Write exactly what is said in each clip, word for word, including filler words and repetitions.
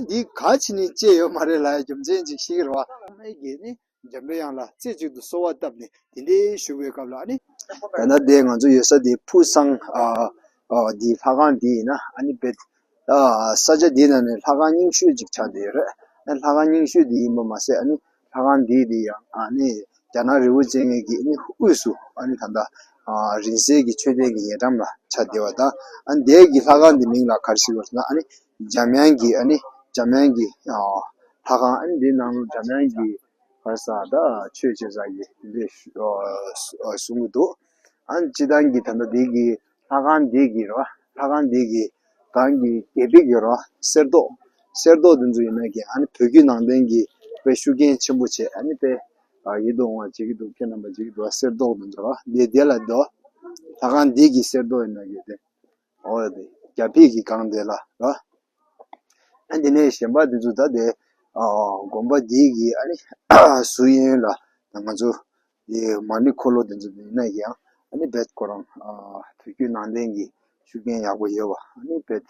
འདི་ག་ཅི་ནས་སྐྱེས་ཡོད་མ་རེད་ལབ་ཡ་རྒྱུ་མཚན་ཅིག་ཤེས་ཀྱི་རེད་བ། ཨ་མའི་གིས་ནི་འཇམ་པའི་དབྱངས་ལ་རྩེ་གཅིག་ཏུ་གསོལ་བ་བཏབ་ནས་དེ་འདྲའི་བཞུགས་པའི་སྐབས་ལ་ཨ་ནི། ད་ལྟ་དེ་ང་ཚོ་ཡོད་ས་དེ་ཕུ་སང་ཨ་ཨ་འདི་ལྷ་ཁང་འདི་ཡིན་ན་ཨ་ནི་བེད། ཨ་ས་ཆ་འདི་ནང་ནས་ལྷ་ཁང་རྙིང་ཤོས་ཅིག་ཆགས་བསྡད་ཡོད་རེད། ཨ་ལྷ་ཁང་རྙིང་ཤོས་འདི་ཡིན་པ་མ་ཟད་ཨ་ནི་ལྷ་ཁང་འདི་འདི་ཡང་ཨ་ནི་རྒྱ་ནག་རི་བོ་རྩེ་ལྔའི་གི་ཨ་ནི་དབུས་སུ་ཨ་ནི་ད་ལྟ་ཨ་རིང་བསྲེལ་གྱི་མཆོད་རྟེན་གྱི་ཉེ་འགྲམ་ལ་ཆགས་བསྡད་པ་དང་། ཨ་ནི་དེ་གི་ལྷ་ཁང་འདི་མིང་ལ་ག་རེ་ཟེར་བ་ཟེར་ན་ཨ་ནི་འཇམ་དབྱངས་ཀྱི་ཨ་ནི་འཇམ་དབྱངས་ཀྱི་ཨ་ལྷ་ཁང་། ཨ་ནི་འདི་ནང་ལ་འཇམ་དབྱངས་ཀྱི་ག་རེ་ཟེར་ད་ཆོས་བྱེད་ས་གི་འདི་འདྲ་ཨ་གསུང་གི་འདུག་ཨ་ནི་སྤྱིར་བཏང་གི་ད་ལྟ་འདི་གི་ལྷ་ཁང་འདི་གི་རོ། ལྷ་ཁང་འདི་གི་གང་གི་དགེ་ཕིག་གི་རོ། གསེར་ཏོག་གསེར་ཏོག་འདི་ཚོ་ཡིན་ན་གི་ཨ་ནི་བོད་བརྒྱུད་ནང་བསྟན་གྱི་དཔེ་ཤུགས་རྐྱེན་ཆེན་པོ་བྱས། ཨ་ནི་དཔེ་ཨ་ཡིད་དུ་འོང་བ་བྱེད་ཀྱི་འདུག་ཁྱེད་རྣམ་པ་བྱེད་ཀྱི་འདུག་གསེར་ཏོག་འདི་ཚོ་རོ། འདི་དེ་ལ་འདུག་ལྷ་ཁང་འདི་གི་གསེར་ཏོག་ཡིན་ན་གི་དེ། འོ་དེ་རྒྱ་ཕིག་གི་སྒང་དེ་ལ་རོ། ཨ་དེ་ནས་གཞན་པ་དེ་ཚོ་ད་དེ་ཨ་དགོན་པ་འདི་གི་ཨ་ནི་ཟུར་གཡོན་ལ་ང་ཚོ་དེ་མ་ཎི་འཁོར་ལོ་དེ་ཚོ་ཡིན་ན་ཡང་ཨ་ནི་བེད་ཁོ་རང་ཨ་བོད་བརྒྱུད་ནང་བསྟན་གྱི་ཤུགས་རྐྱེན་ཡག་པོ་ཡོད་པ་ཨ་ནི་བེད་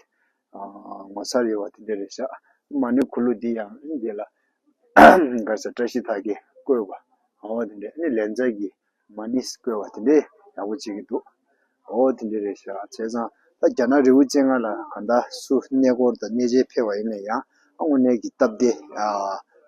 ཨ་ངོ་མཚར་ཡོད་པ་དེ་འདྲ་རེད་ཤག་མ་ཎི་འཁོར་ལོ་འདི་ཡང་ཨ་ནི་དེ་ལ་ག་རེ་ཟེར་བཀྲ་ཤིས་རྟགས་བརྒྱད་བཀོད་པ། འོ་དེ་འདྲ་ཨ་ནི་ལན་ཚྭ་གི་མ་ཎི་བཀོད་པ་དེ་འདྲས་ཡག་པོ་བྱེད་ཀྱི་འདུག་འོ་དེ་འདྲས་རེད་ཤག་བྱས་ཙང་ད་རྒྱ་ནག་རི་བོ་རྩེ་ལྔ་ལ་གང་ལྟར་སུ་གནས་སྐོར་དང་གནས་མཇལ་ཕེབས་པ་ཡིན་ན་ཡང་ཨ་དངོས་གནས་ཀྱི་སྟབས་བདེ་ཨ་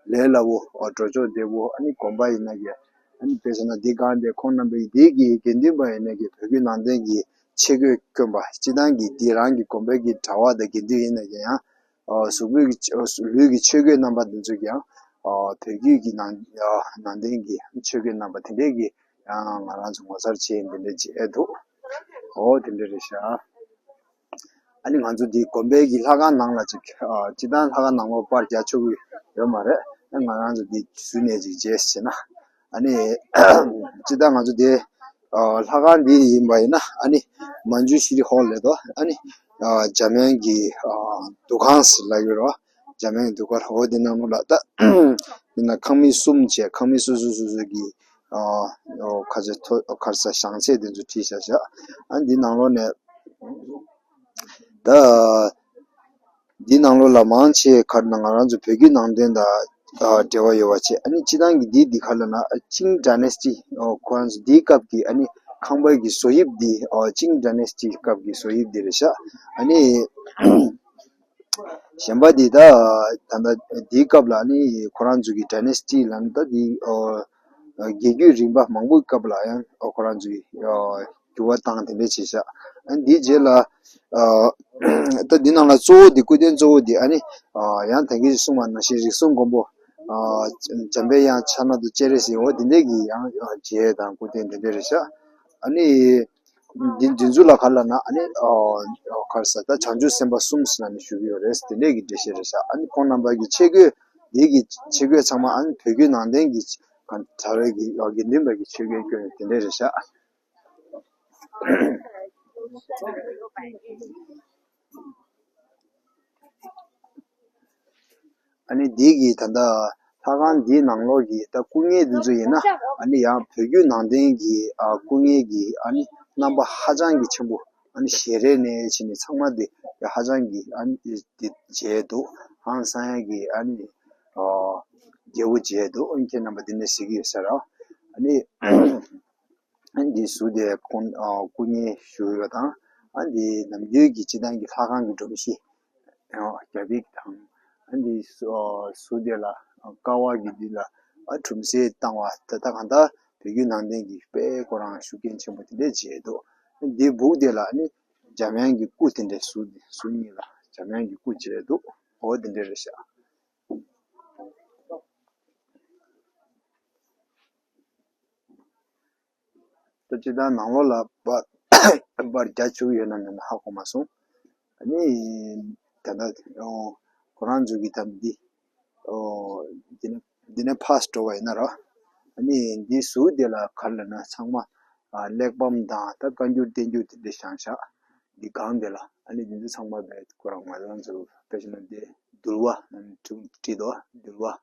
ལས་སླ་བོ་ཨ་འགྲོ་ཕྱོགས་བདེ་བོ། ཨ་ནི་དགོན་པ་ཡིན་ན་ཡང་ཨ་ནི་དཔེ་བྱས་ན་འདི་སྒང་དེ་ཁོང་རྣམ་པའི་འདི་གི་དགེ་འདུན་པ་ཡིན་ན་ཡང་བོད་བརྒྱུད་ནང་བསྟན་གྱི་ཆས་གོས་གྱོན་པ་སྤྱིར་བཏང་གི་འདི་རང་གི་དགོན་པའི་གི་གྲྭ་པ་དང་དགེ་འདུན་ཡིན་ན་ཡང་། ཨ་གཟུགས་པོའི་གི་ཨ་ལུས་ཀྱི་ཆས་གོས་རྣམ་པ་འདི་ཚོ་ཀྱང་ཨ་བོད་བརྒྱུད་ཀྱི་ནང་ཨ་ནང་བསྟན་གྱི་ཆས་གོས་རྣམ་པ་དེ་འདྲས་ཀྱི་ཡང་ང་རང་ཚོ་ངོ་མཚར་ཆེ་འདི་འདྲས་བྱས་འདུག་འོ་དེ་འདྲས་རེད་ཤག་ཨ་ནི་ང་ཚོ་འདི་དགོན་པའི་གི་ལྷ་ཁང་ནང་ལ་ཅིག་ཨ་སྤྱིར་བཏང་ལྷ་ཁང་ནང་ལོགས་པར་རྒྱག་ཆོག་གི་ཡོད་མ་རེད། ཨ་ང་རང་ཚོ་འདི་ཟུར་ནས་ཅིག་མཇལ་བྱས་ན། ཨ་ནི་སྤྱིར་བཏང་ང་ཚོ་འདི་ཨ་ལྷ་ཁང་འདི་ཡིན་པ་ཡིན་ན་ཨ་ནི་མན་ཇུ་ཤྲི་ཧོལ་ལབ་འདུག་ཨ་ནི་ཨ་འཇམ་དབྱངས་ཀྱི་ཨ་འདུ་ཁང་ཟེར་ལབ་ཡོད་རེད་བ། འཇམ་དབྱངས་འདུ་ཁང་འོ་དེ་ནང་ལོགས་ལ་ད་ཡིན་ན་ཁང་མིག་གསུམ་བྱས། ཁང་མིག་སོ་སོ་སོ་སོ་གི་ཨ་ཨོ་ཁ་ཆེ་ཐོ་ཁར་ས་བྱང་ཚད་དེ་ཚོ་བྲིས་བཞག་བཞག་ཨ་འདི་ནང་ལོགས་ནས་ད། འདི་ནང་ལོགས་ལ་མང་ཆེ་ག་རེ་ན་ང་རང་ཚོ་བོད་བརྒྱུད་ནང་བསྟན་དང་ཨ་འབྲེལ་བ་ཡོད་པ་བྱས། ཨ་ནི་སྤྱིར་བཏང་གི་འདི་འདི་ག་རེ་ལབ་ན་ཨ་ཅིང་ཌའི་ནེ་སི་ཊི་ཨོ་ཁོ་རང་ཚོ་འདིའི་སྐབས་ཀྱི་ཨ་ནི་ཁང་པའི་གི་བཟོ་དབྱིབས་འདི་ཨོ་ཅིང་ཌའི་ནེ་སི་ཊི་སྐབས་ཀྱི་བཟོ་དབྱིབས་འདི་རེད་ཤག་ཨ་ནི་གཞན་པ་འདི་ད་ད་ལྟ་འདིའི་སྐབས་ལ་ཨ་ནི་ཁོ་རང་ཚོ་གི་ཌའི་ནེ་སི་ཊི་ལབ་ན་ད་འདི་ཨོ་རྒྱལ་རྒྱུད་རིམ་པ་མང་པོའི་སྐབས་ལ་ཡང་ཨོ་ཁོ་རང་ཚོ་གི་ཨོ་འགྱུར་བ་བཏང་དེ་འདྲ་བྱས་ཤག་ཨ་ནི་འདིའི་རྗེས་ལ་ཨ་ད་འདི་ནང་ལ་གཙོ་བོ་འདི་སྐུ་རྟེན་གཙོ་བོ་འདི་ཨ་ནི་ཨ་ཡང་ད་གིན་གསུངས་པ་ནང་བཞིན་རིགས་གསུམ་མགོན་པོ་ཨ་འཇམ་པའི་དབྱངས་ཕྱག་ན་རྡོ་སྤྱན་རས་གཟིགས་འོ་འདི་འདྲས་ཀྱི་ཡང་ཨ་མཇལ་དང་སྐུ་རྟེན་འདི་འདྲས་རེད་ཤག་ཨ་ནི་འདི་འདི་ཚོ་ལ་ག་རེ་ལབ་ན་ཨ་ནི་ཨ་ག་རེ་ཟེར་ད་བྱང་ཆུབ་སེམས་དཔའ་གསུམ་ཟེར་ནས་ཞུ་གི་ཡོད་རེད། འདི་འདྲས་ཀྱི་འགྲེལ་བཤད་རེད་ཤག་ཨ་ནི་ཁོང་རྣམ་པ་གི་ཆས་གོས་འདི་གི་ཆས་གོས་ཚང་མ་ཨ་ནི་བོད་བརྒྱུད་ནང་བསྟན་གྱི་ག་གྲྭ་པའི་གི་དགེ་འདུན་པ་གི་ཆས་གོས་གྱོན་དེ་འདྲས་རེད་ཤག་ཨ་ནི་འདི་གི་ད་ལྟ་ལྷ་ཁང་འདིའི་ནང་ལོགས་ཀྱི་ད་སྐུ་བརྙན་འདི་ཚོ་ཡིན་ན་ཨ་ནི་ཡང་བོད་བརྒྱུད་ནང་བསྟན་གྱི་ཨ་སྐུ་བརྙན་གྱི་ཨ་ནི་རྣམ་པ་ཧ་ཅང་གི་ཆེན་པོ་ཨ་ནི་ཞལ་རས་ནས་བྱས་ནས་ཚང་མ་དེ་ཧ་ཅང་གི་ཨ་ནི་དེ་མཇལ་འདུག་ཧང་སང་ཡ་གི་ཨ་ནི་ཨ་རྒྱལ་པོ་མཇལ་འདུག་ཨ་ནི་ཁྱེད་རྣམ་པ་འདི་ནས་གཟིགས་ཀྱི་ཡོད་ས་རེད། ཨ་ནི། ཨ་འདི་ཟུར་དེ་ཁོང་ཨ་སྐུ་བརྙན་བཞུགས་ཡོད་དང་། ཨ་འདི་ནམ་རྒྱུན་གྱི་སྤྱིར་བཏང་གི་ལྷ་ཁང་གི་སྒྲོམ་གཞི་ཨ་རྒྱ་ཕིག་དང་། ཨ་འདི་ཟུར་ཨ་ཟུར་དེ་ལ་ཀ་བ་གི་འདི་ལ་ཨ་གྲུམ་ཟེ་བཏང་བ་ད་ལྟ་གང་ལྟར་བོད་བརྒྱུད་ནང་བསྟན་གྱི་དཔེ་ཁོ་རང་ཤུགས་རྐྱེན་ཆེན་པོ་དེ་འདྲས་བྱས་འདུག་ཨ་འདི་སྦུག་དེ་ལ་ཨ་ནི་འཇམ་དབྱངས་ཀྱི་སྐུ་དེ་འདྲས་ཟུར་ཟུར་གཉིས་ལ་འཇམ་དབྱངས་ཀྱི་སྐུ་བྱས་འདུག་འོ་དེ་འདྲས་རེད་ཤག་ད་སྤྱིར་བཏང་ནང་ལོགས་ལ་པར་པར་རྒྱག་བཅུག་ཡོད་ན་མེད་ན་ཧ་གོ་མ་སོང་། ཨ་ནི་ད་ལྟ་ཨོ་ཁོ་རང་ཚོ་གི་ད་འདི་ཨོ་འདི་ནས་འདི་ནས་ཕར་འགྲོ་བ་ཡིན་ན་ར། ཨ་ནི་འདི་ཟུར་དེ་ལ་ག་རེ་ལབ་ན་ཚང་མ་ཨ་གླེགས་བམ་དང་ད་བཀའ་འགྱུར་བསྟན་འགྱུར་དེ་འདྲ་བཞེངས་ཤག་འདི་སྒང་དེ་ལ་ཨ་ནི་འདི་ཚོ་ཚང་མ་བས་ཁོ་རང་ང་རང་ཚོ་དཔེ་བྱས་ན་འདི་འདུལ་བ་ཨ་ནི་བྲིས་འདུག་འདུལ་བ།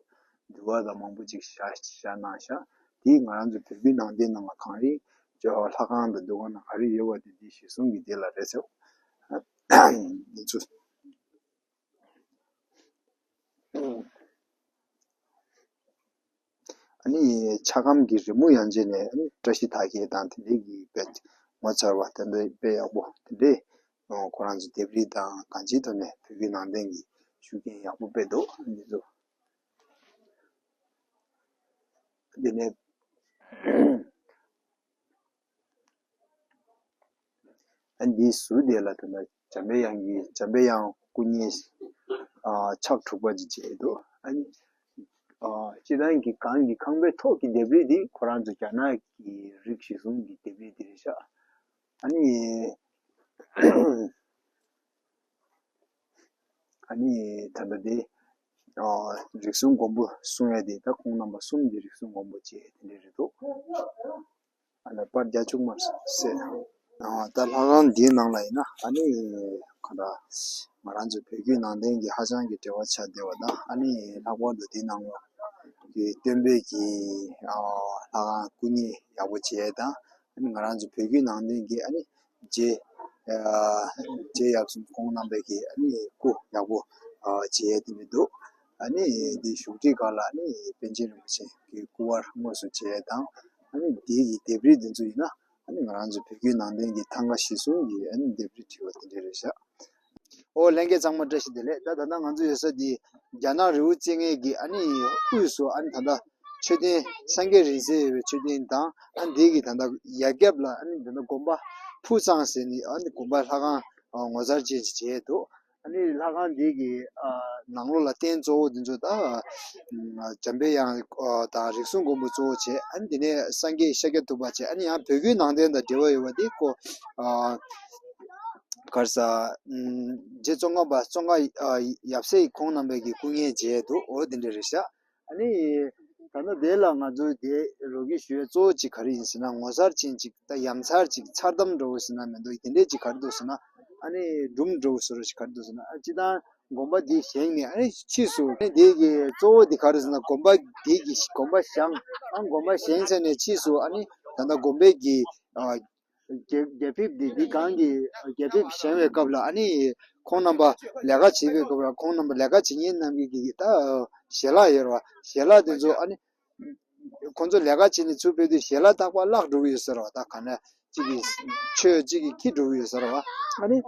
འདུལ་བ་དང་མང་པོ་ཅིག་བཞག་བཞག་གནང་ཤག་དེ་ང་རང་ཚོ་བོད་བརྒྱུད་ནང་བསྟན་ནང་ལ་གངས་རི་ལྷ་ཁང་དང་འདུ་ཁང་ནང་ག་རེ་ཡོད་པ་དེ་དེ་གཞི་བཟུང་གི་དེ་ལ་རེད་ཟེར། འདི་ཚོ་ ནི་ཆ་སྒམ་གྱི་རི་མོ་ཡང་བྱས་ནས་ནི་བཀྲ་ཤིས་རྟགས་བརྒྱད་དང་དེ་འདྲའི་གི་དཔེ་ངོ་མཚར་བ་དེ་འདྲ་དཔེ་ཡག་པོ་དེ་འདྲའི་ཁོ་རང་ཚོ་ལྡེབས་རིས་དང་གང་ཅིའི་ཐོག་ནས་བོད་བརྒྱུད་ནང་བསྟན་གྱི་ཤུགས་རྐྱེན་ཡག་པོ་དཔེ་འདུག་འདི་ཚོ། དེ་ནས། ཨ་འདིའི་ཟུར་དེ་ལ་ད་ལྟ་འཇམ་པའི་དབྱངས་ཀྱི་འཇམ་པའི་དབྱངས་སྐུ་བརྙན་ཨ་ཕྱག་དྲུག་པ་ཅིག་བྱས་འདུག་ཨ་ནི་ཨ་སྤྱིར་བཏང་གི་གངས་ཀྱི་ཁང་པའི་ཐོག་གི་ལྡེབས་རིས་འདི་ཁོ་རང་ཚོ་རྒྱ་ནག་གི་རིགས་གཞིར་བཟུང་གི་ལྡེབས་རིས་དེ་རེད་ཤག་ཨ་ནི། ཨ་ནི་ད་ལྟ་དེ་ཨ་རིགས་གསུམ་མགོན་པོ་གསུང་ཡ་དེ་ད་ཁོང་རྣམ་པ་གསུམ་དེ་རིགས་གསུམ་མགོན་པོ་བྱས་དེ་འདྲ་རེད་འདུག་ཨ་ལ་པར་རྒྱ་ཆུང་མར་བསད། ཨ་ད་ལྷ་ཁང་འདིའི་ནང་ལ་ཡིན་ན་ཨ་ནི་ག་འདྲ་ང་རང་ཚོ་བོད་བརྒྱུད་ནང་བསྟན་གྱི་ཧ་ཅང་གི་འབྲེལ་བ་ཆགས་བསྡད་པ་དང་ཨ་ནི་ལྷག་པར་དུ་འདིའི་ནང་ལོགས་ཀྱི་སྟོན་པའི་གི་ཨ་ལྷ་ཁང་སྐུ་བརྙན་ཡག་པོ་བྱས་དང་ཨ་ནི་ང་རང་ཚོ་བོད་བརྒྱུད་ནང་བསྟན་གྱི་ཨ་ནི་རྗེ་ཨ་རྗེ་ཡབ་སྲས་ཁོང་རྣམ་པས་ཀྱི་ཨ་ནི་སྐུ་ཡག་པོ་ཨ་མཇལ་ཡས་དེ་འདྲ་འདུག་ཨ་ནི་འདི་བཞུགས་ཁྲི་སྒང་ལ་ཨ་ནི་པཎ་ཆེན་རིན་པོ་ཆེ་གི་སྐུ་དབར་དངོས་སུ་མཇལ་ཡས་དང་ཨ་ནི་འདི་ཡི་ལྡེབས་རིས་འདི་ཚོ་ཡིན་ན་ཨ་ནི་ང་རང་ཚོ་བོད་བརྒྱུད་ནང་བསྟན་གྱི་ཐང་ག་གཞིར་བཟུང་གི་ཨ་ནི་ལྡེབས་རིས་བྲིས་པ་དེ་འདྲ་རེད་ཤག་ཨོ་ལྷན་རྒྱས་ཚང་མ་བཀྲ་ཤིས་བདེ་ལེགས། ད་ད་ལྟ་ང་ཚོ་ཡོད་ས་འདི་རྒྱ་ནག་རི་བོ་རྩེ་ལྔའི་གི་ཨ་ནི་དབུས་སུ་ཨ་ནི་ད་ལྟ་མཆོད་རྟེན་སངས་རྒྱས་རིང་བསྲེལ་ཡོད་པའི་མཆོད་རྟེན་དང་ཨ་ནི་འདི་གི་ད་ལྟ་ཡ་རྒྱབ་ལ་ཨ་ནི་ད་ལྟ་དགོན་པ་ཕུ་ཚང་ཟེར་ནི་ཨ་ནི་དགོན་པ་ལྷ་ཁང་ངོ་མཚར་ཅན་ཞིག་མཇལ་འདུག་ཨ་ནི་ལྷ་ཁང་འདི་གི་ཨ་ནང་ལོགས་ལ་རྟེན་གཙོ་བོ་འདི་ཚོ་ད་འཇམ་པའི་དབྱངས་དང་རིགས་གསུམ་མགོན་པོ་གཙོ་བོ་བྱས་ཨ་ནི་དེ་ནས་སངས་རྒྱས་ཤཱཀྱ་ཐུབ་པ་བྱས་ཨ་ནི་ཡང་བོད་བརྒྱུད་ནང་བསྟན་དང་འབྲེལ་བ་ཡོད་པ་འདི་ཁོ་ཨ་གར་ས་རྗེ་ཙོང་ཁ་པ་ཙོང་ཁ་ཡབ་སྲས་ཁོང་རྣམ་པའི་གི་སྐུ་བརྙན་མཇལ་འདུག་འོ་དེ་འདྲ་རེད་ཤག་ཨ་ནི་ད་ནི་དེ་ལ་ང་ཚོས་དེ་རོགས་ཀྱི་ཞུ་ཡས་གཙོ་བོ་གཅིག་ག་རེ་ཡིན་ཟེར་ན་ངོ་མཚར་ཅན་གཅིག་ད་ཡ་མཚར་གཅིག་མཚར་གཏམ་འདྲ་བོ་ཟེར་ན་མི་འདུག་དེ་འདྲས་གཅིག་ག་རེ་འདུག་ཟེར་ན་ཨ་ནི་སྒྲུང་འདྲ་བོ་བཟོ་རོགས་ཞིག་ག་རེ་འདུག་ཟེར་ན་ཨ་སྤྱིར་བཏང་དགོན་པ་འདི་བཞེངས་ནས་ཨ་ནི་ཕྱིས་སུ་ཨ་ནི་དེ་གི་གཙོ་བོ་འདི་ག་རེ་ཟེར་ན་དགོན་པ་འདི་གི་དགོན་པ་བཞེངས་ཨ་དགོན་པ་བཞེངས་ཚར་ནས་ཕྱིས་སུ་ཨ་ནི་ད་ལྟ་དགོན་པའི་གི་ཨ། རྒྱ་རྒྱ་ཕིབས་འདི་འདི་གང་གི་རྒྱ་ཕིབས་བཞེངས་པའི་སྐབས་ལ་ཨ་ནི་ཁོང་རྣམ་པ་ལས་ཀ་བྱེད་པའི་སྐབས་ལ་ཁོང་རྣམ་པ་ལས་ཀ་བྱེད་མཁན་རྣམས་ཀྱི་གི་ད་ཞལ་ལག་ཡོད་རེད་བ། ཞལ་ལག་དེ་ཚོ་ཨ་ནི་ཁོང་ཚོ་ལས་ཀ་བྱེད་ནས་ཚུར་ཕེབས་དུས་ཞལ་ལག་རྟག་པར་བརླག་འགྲོ་གི་ཡོད་ས་རེད་བ། ད་ག་ནས་གཅིག་གིས་མཆོད་གཅིག་གིས་འཁྱེར་འགྲོ་གི་ཡོད་ས་རེད་བ། ཨ་ནི་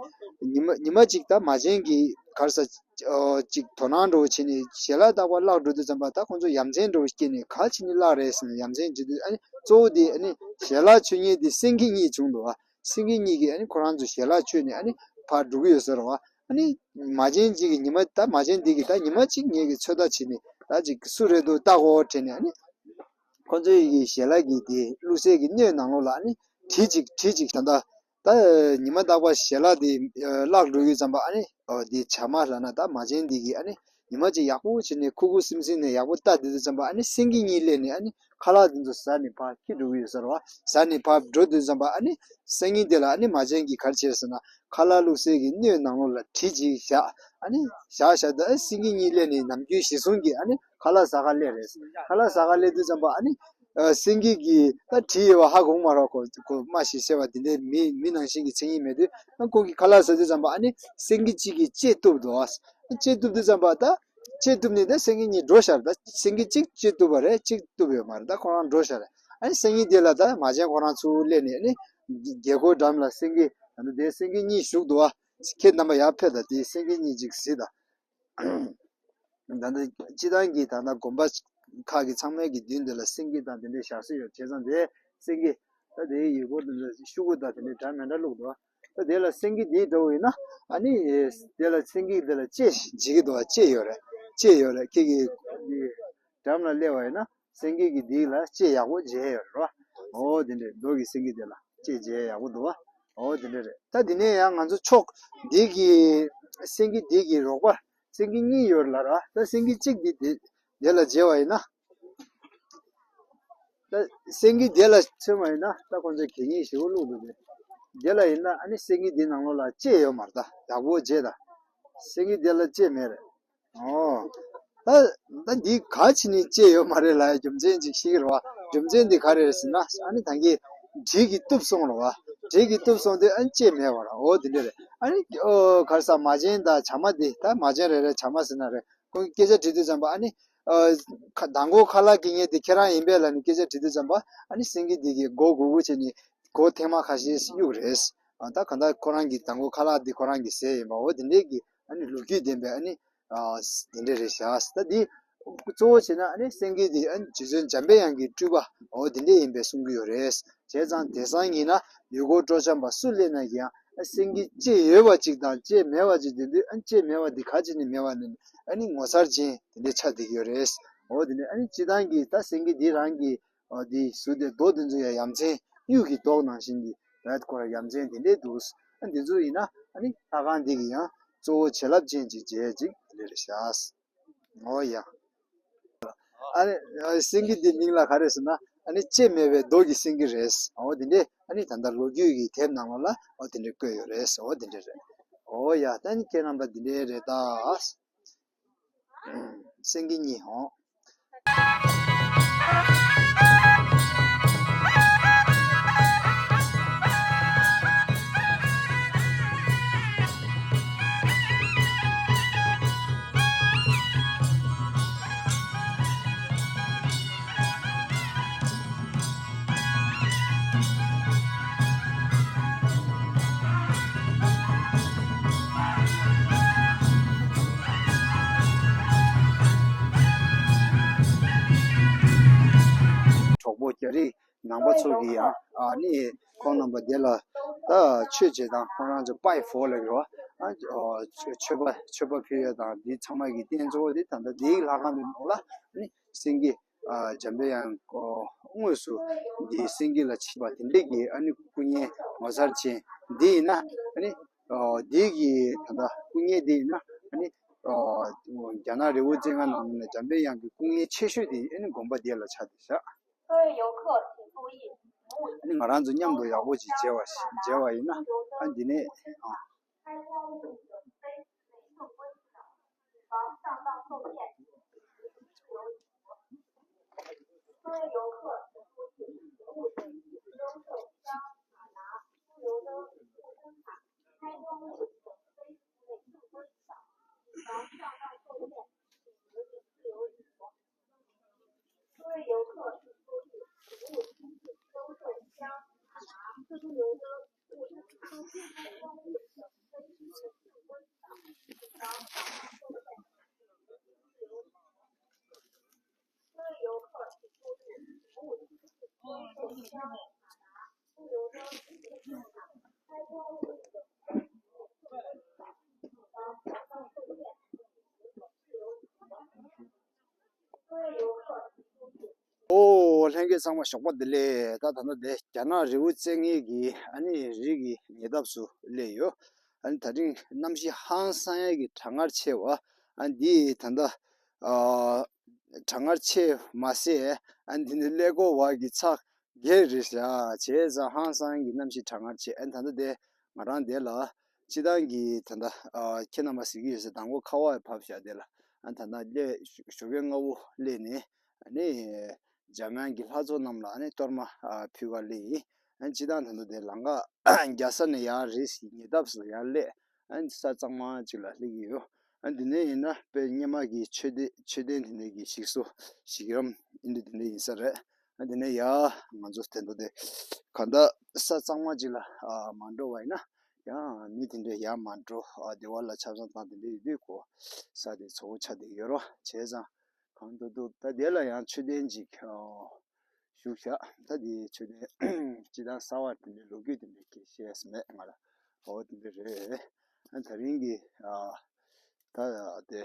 ཉི་མ་ཉི་མ་གཅིག་ད་མ་བྱན་གྱི་གར་ས་ཨོ་ཅིག་དོ་སྣང་འདྲ་བོ་བྱས་ནས་ཞལ་ལག་རྟག་པར་བརླག་འགྲོ་དུས་ཙམ་པ་ད་ཁོང་ཚོ་ཡ་མཚན་འདྲ་བོ་སྐྱེས་ནས་ག་བྱས་ནས་བརླག་རེད་ཟེར་ནས་ཡ་མཚན་བྱེད་དུས་ཨ་ནི་གཙོ་བོ་དེ་ཨ་ནི་ཞལ་ལག་མཆོད་མཁན་དེ་སེང་གེ་གཉིས་བྱུང་འདུག་ཨ། སེང་གེ་གཉིས་ཀྱིས་ཨ་ནི་ཁོ་རང་ཚོ་ཞལ་ལག་མཆོད་ནས་ཨ་ནི་ཕར་འགྲོ་གི་ཡོད་ས་རེད་བ། ཨ་ནི་མ་བྱན་གཅིག་གིས་ཉི་མ་ད་མ་བྱན་འདི་གིས་ད་ཉི་མ་གཅིག་ངེད་ཀྱིས་ཚོད་ལྟ་བྱས་ནས་ད་ཅིག་སུ་རེད་འདུག་ལྟ་དགོས་དྲན་ནས་ཨ་ནི། ཁོ་ཚོའི་གི་ཞལ་ལག་གི་དེ་བླུགས་སའི་གི་སྣོད་ནང་ལོགས་ལ་ཨ་ནི་གྲི་གཅིག་གྲི་གཅིག་ད་ལྟ་ད་ཉི་མ་རྟག་པར་ཞལ་ལག་དེ་བརླག་འགྲོ་ཡོད་ཙམ་པ་ཨ་ནི་འོ་དེ་བྱ་མ་ལབ་ན་ད་མ་བྱན་འདི་གི་ཨ་ནི་ཉི་མ་གཅིག་ཡག་པོ་བྱས་ནས་ཁུ་ཁུ་སིམ་སིམ་ནས་ཡག་པོ་ལྟ་བསྡད་དུས་ཙམ་པ་ཨ་ནི་སེང་གེ་གཉིས་སླེབས་ནས་ཨ་ནི་ཁ་ལག་དེ་ཚོ་ཟ་ནས་ཕར་འཁྱེར་འགྲོ་གི་ཡོད་ས་རེད་བ། ཟ་ནས་ཕར་འགྲོ་དུས་ཙམ་པ་ཨ་ནི་སེང་གེ་དེ་ལ་ཨ་ནི་མ་བྱན་གྱིས་ག་རེ་བྱས་ཟེར་ན། ཁ་ལག་བླུགས་སའི་གི་སྣོད་ནང་ལོགས་ལ་གྲི་གཅིག་བཞག་ཨ་ནི་བཞག་བཞག་ད་ཨ་སེང་གེ་གཉིས་སླེབས་ནས་ནམ་རྒྱུན་གཞི་བཟུང་གིས་ཨ་ནི་ཁ་ལག་ཟ་ག་སླེབས་རེད། ཁ་ལག་ཟ་ག་སླེབས་དུས་ཙམ་པ་ཨ་ནི་ཨ་སེང་གེ་གིས་ད་གྲི་ཡོད་པ་ཧ་གོ་མ་རེད། ཁོ་ཁོ་སྨྲ་ཤེས་ཤེས་པ་དེ་འདྲའི་མི་མི་ནང་བཞིན་གྱི་མཚན་ཉིད་མེད་དུས་ཨ་ཁོང་གིས་ཁ་ལག་ཟ་དུས་ཙམ་པ་ཨ་ནི་སེང་གེ་གཅིག་གིས་ལྕེ་གཏུབ་འདུག་ཨ་ལྕེ་གཏུབ་དུས་ཙམ་པ་ད་ལྕེ་གཏུབ་ནས་ད་སེང་གེ་གཉིས་འགྲོ་ཤར། ད་སེང་གེ་གཅིག་ལྕེ་གཏུབ་པ་རེད། གཅིག་གཏུབ་ཡོད་མ་རེད། ད་ཁོ་རང་འགྲོ་ཤར་རེད། ཨ་ནི་སེང་གེ་དེ་ལ་ད་མ་བྱན་ཁོ་རང་ཚུར་སླེབས་ནས་ཨ་ནི་རྒྱལ་སྒོའི་འགྲམ་ལ་སེང་གེ་ད་ནི་དེ་སེང་གེ་གཉིས་བཞུགས་འདུག་ཨ། ཁྱེད་རྣམ་པ་ཡར་ཕེབས་དང་དེ་སེང་གེ་གཉིས་ཅིག་གཟིགས་དང་། ད་ལྟ་སྤྱི་བཏང་གི་ད་ལྟ་དགོན་པ་ཁག་གི་ཚང་མའི་གི་མདུན་དེ་ལ་སེང་གེ་དང་དེ་འདྲའི་བཞག་སྲོལ་ཡོད། བྱས་ཙང་དེ་སེང་གེ་ད་དེའི་ཡུལ་སྐོར་དེ་འདྲ་ཤུ་གུ་དང་དེ་འདྲའི་འདྲ་མི་འདྲ་བླུགས་འདུག་ད་དེ་ལ་སེང་གེ་དེའི་འདྲ་བོ་ཡིན་ན་ཨ་ནི་དེ་ལ་སེང་གེ་དེ་ལ་ལྕེ་འཇིག་གི་འདུག་ལྕེ་ཡོད་རེད། ལྕེ་ཡོད་རེད། ཁྱེད་ཀྱི་འགྲམ་ལ་སླེབས་པ་ཡིན་ན། སེང་གེ་གི་མདུན་ལ་ལྕེ་ཡག་པོ་མཇལ་ཡོད་རེད་བ། འོ་དེ་འདྲས་མདོ་གི་སེང་གེ་དེ་ལ་ལྕེ་མཇལ་ཡག་པོ་འདུག་བ། འོ་དེ་འདྲས་རེད། ད་དེ་ནས་ཡང་ང་ཚོ་ཕྱོགས་འདི་གི་སེང་གེ་འདི་གི་རོགས་པ་སེང་གེ་གཉིས་ཡོད་ལ་ར། ད་སེང་གེ་གཅིག་འདི་དེ་དེ་ལ་མཇལ་བ་ཡིན་ན། ད་སེང་གེ་དེ་ལ་མཚོན་པ་ཡིན་ན་ད་ཁོང་ཚོས་གད་སྙིགས་ཞེ་པོ་བླུགས་འདུག་དེ། དེ་ལ་ཡིན་ན་ཨ་ནི་སེང་གེ་འདི་ནང་ལོགས་ལ་ལྕེ་ཡོད་མ་རེད། ད་ཡག་པོ་མཇལ་ད། སེང་གེ་དེ་ལ་ལྕེ་མེད་རེད། ཨོ། ད་ད་འདི་ག་ཅི་ནས་སྐྱེས་ཡོད་མ་རེད་ལབ་ཡ་རྒྱུ་མཚན་ཅིག་ཤེས་ཀྱི་རེད་བ། རྒྱུ་མཚན་འདི་ག་རེ་རེད་ཟེར་ན་ཨ་ནི་ད་གིན་གྲི་གིས་གཏུབ་སོང་རེད་བ། གྲི་གིས་གཏུབ་སོང་དུས་ཨ་ནི་ལྕེ་མེད་པ་རེད། ཨོ་དེ་འདྲ་རེད། ཨ་ནི་ཨོ་ག་རེ་ཟ་མ་བྱན་དང་བྱ་མ་འདི་ད་མ་བྱན་རེ་རེ་བྱ་མ་ཟེར་ན་རེད། ཁོང་གིས་སྐད་ཆ་དྲིས་དུས་ཙམ་པ་ཨ་ནི་ ཨ་ཁ་མདང་དགོང་ཁ་ལག་གི་ངེས་དེ་ཁྱེད་རང་ཡིན་པས་ལབ་ནས་སྐད་ཆ་དྲིས་དུས་ཙམ་པ་ཨ་ནི་སེང་གེ་འདི་གིས་མགོ་སྒུར་སྒུར་བྱས་ནས་མགོ་ཐེངས་མ་ཁ་ཤས་གཡུག་རེད། ཨ་ད་གང་ལྟར་ཁོ་རང་གི་མདང་དགོང་ཁ་ལག་འདི་ཁོ་རང་གིས་ཟས་ཡིན་པ་འོ་དེ་འདྲས་ཀྱི་ཨ་ནི་ལོ་རྒྱུས་ལྡན་པའི་ཨ་ནི་ཨ་དེ་འདྲས་རེད་ཤག་ད་འདི་གཙོ་བོ་བྱས་ན་ཨ་ནི་སེང་གེ་འདི་ཨ་ནི་རྗེ་བཙུན་འཇམ་པའི་དབྱངས་ཀྱི་སྤྲུལ་པ་འོ་དེ་འདྲས་ཡིན་པའི་གསུང་གི་ཡོད་རེད། བྱས་ཙང་དེང་སང་ཡིན་ན་ཡུལ་སྐོར་སྤྲོ་འཆམ་པ་སུ་སླེབས་ན་ཡང་ཨ་སེང་གེ་ལྕེ་ཡོད་པ་ཅིག་དང་ལྕེ་མེད་པ་ཅིག་དེ་དུས་ཨ་ལྕེ་མེད་པ་འདི་ག་ཅིག་ནས་མེད་པ་ནས་ཨ་ནི་ངོ་མཚར་ཅན་དེ་འདྲས་ཆགས་བསྡད་ཀྱི་ཡོད་རེད། འོ་དེ་ནས་ཨ་ནི་སྤྱིར་བཏང་གི་ད་སེང་གེ་འདི་རང་གི་འོ་དེ་ཟུར་དེ་རྡོ་དེ་ཚོ་ཡང་ཡ་མཚན་གཡུ་གི་མདོག་ནང་བཞིན་གྱི་རེད་ཁོ་ར་ཡ་མཚན་དེ་འདྲས་འདུག་ཨ་འདི་ཚོ་ཡིན་ན་ཨ་ནི་ལྷ་ཁང་འདི་གི་ཡང་གཙོ་བོ་བྱིན་རླབས་ཅན་གྱི་རྗེས་ཅིག་དེ་འདྲས་རེད་ཤག་འོ་ཡ། ཨ་ནི་ཨ་སེང་གེ་འདི་མིང་ལ་ག་རེ་ཟེར་ན་ཨ་ནི་ལྕེ་མེད་པའི་རྡོ་གི་སེང་གེ་རེད། འོ་དེ་འདྲས་ཨ་ནི་ད་ལྟ་ལོ་རྒྱུས་ཀྱི་དེབ་ནང་ལོགས་ལ་འོ་དེ་འདྲས་བཀོད་ཡོད་རེད། འོ་དེ་འདྲས་རེད། འོ་ཡ་ད་ནི་ཁྱེད་རྣམ་པ་འདི་འདྲས་རེད་ད། སེང་གེ་གཉིས་ཧོ། གྲོགས་པོ་རྒྱ་རིགས་ནང་པ་ཚོ་གིས་ཡང་ཨ་ནི་ཁོང་རྣམ་པ་དེ་ལ་ད་ཆོས་བྱེད་སྟངས་ཁོང་རང་ཚོ་པའི་ཧྥོ་ལབ་ཡོད་ཨ་ཆོས་པ་ཆོས་པ་ཕུལ་ཡ་དང་འདི་ཚང་མ་གི་རྟེན་གཙོ་བོ་དེ་ད་ལྟ་འདིའི་ལྷ་ཁང་དེ་ནང་ལ་ཨ་ནི་སེང་གེ་ཨ་འཇམ་པའི་དབྱངས་ཁོ་དངོས་སུ་འདི་སེང་གེ་ལ་ཆིབས་པ་དེ་འདྲས་ཀྱི་ཨ་ནི་སྐུ་བརྙན་ངོ་མཚར་ཅན་འདི་ཡིན་ན་ཨ་ནི་ཨོ་འདི་གི་ད་ལྟ་སྐུ་བརྙན་འདི་ཡིན་ན་ཨ་ནི་ཨོ་རྒྱ་ནག་རི་བོ་རྩེ་ལྔ་ནང་ནས་འཇམ་པའི་དབྱངས་ཀྱི་སྐུ་བརྙན་ཆེ་ཤོས་དེ་ཨ་ནི་དགོན་པ་འདི་ལ་ཆགས་བསྡད་བཞག་ཨ་ནི་ང་རང་ཚོ་མཉམ་དུ་ཡག་པོ་ཅིག་མཇལ་བ་ཞིག་མཇལ་བ་ཡིན་ན་ཨ་འདི་ནས་ཨ། ཨོ་ལྷན་རྒྱས་ཚང་མ་ཞོགས་པ་བདེ་ལེགས། ད་ད་ལྟ་དེ་རྒྱ་ནག་རི་བོ་རྩེ་ལྔའི་གི་ཨ་ནི་རི་གི་ཉེ་འདབས་སུ་སླེབས་ཡོད། ཨ་ནི་ད་རིང་གནམ་གཤིས་ཧང་སང་ཡ་གི་གྲང་ངར་ཆེ་བ་ཨ་ནི་འདི་ད་ལྟ་ཨ་གྲང་ངར་ཆེ་མ་ཟད་ཨ་ནི་འདི་ནི་ཀླད་ཀོར་བ་གི་ཚ་གས་རེད་ཤག་བྱས་ཙང་ཧང་སང་གི་གནམ་གཤིས་གྲང་ངར་ཆེ། ཨ་ནི་ད་ལྟ་དེ་ང་རང་དེ་ལ་སྤྱི་བཏང་གི་ད་ལྟ་ཨ་ཁྱེད་རྣམ་པ་གཟིགས་ཀྱི་ཡོད་ས་དང་པོ་ཁ་བ་བབས་ཤག་དེ་ལ་ཨ་ནི་ད་ལྟ་སླེ་ཞོགས་ཀས་སྔ་པོ་སླེབས་ནས་ཨ་ནི་འཇམ་དབྱངས་ཀྱི་ལྷ་ཚོགས་རྣམས་ལ་ཨ་ནི་གཏོར་མ་ཨ་ཕུལ་བ་སླེབས་ཡིན། ཨ་ནི་སྤྱི་བཏང་ད་ལྟ་དེ་ལམ་ཁ་རྒྱལ་ས་ནས་ཡར་རི་ཉེ་འདབས་སུ་ཡར་སླེབས་ཨ་ནི་ས་གཙང་མ་ཅིག་ལ་སླེབས་ཀྱི་ཡོད། ཨ་འདི་ནས་ཡིན་ན་དཔེ་སྔོན་མ་གི་མཆོད་རྟེན་མཆོད་རྟེན་དེ་འདྲ་གི་ཞིག་གསོ་ཞིག་རམ་ཨིན་འདྲ་དེ་འདྲ་ཡིན་ས་རེད། ཨ་འདི་ནས་ཡ་ང་ཚོ་དེ་འདྲ་དེ་གང་ལྟར་ས་གཙང་མ་ཅིག་ལ་ཨ་མ་འགྲོ་བ་ཡིན་ན་ཡང་མི་དེ་འདྲ་ཡར་མ་འགྲོ་ཨ་སྡེ་བ་ལ་ཆབ་གསང་བཏང་དེ་འདྲ་ཡོད་དུས་གོ་ས་དེ་ཚ་པོ་ཆགས་བསྡད་ཡོད་རེད་བ། བྱས་ཙང་གང་ཐུབ་ཐུབ་ད་དེ་ལ་ཡང་མཆོད་རྟེན་ཅིག་ཨ་བཞུགས་བཞག་ད་དེ་མཆོད་རྟེན་སྤྱི་བཏང་གསར་བ་དེ་འདྲའི་ལོ་རྒྱུས་དེ་འདྲའི་སྐད་བཤད་ས་མེད་ང་ལ། འོ་དེ་འདྲ་རེད། ཨ་ད་རིང་གི་ཨ་ད་དེ་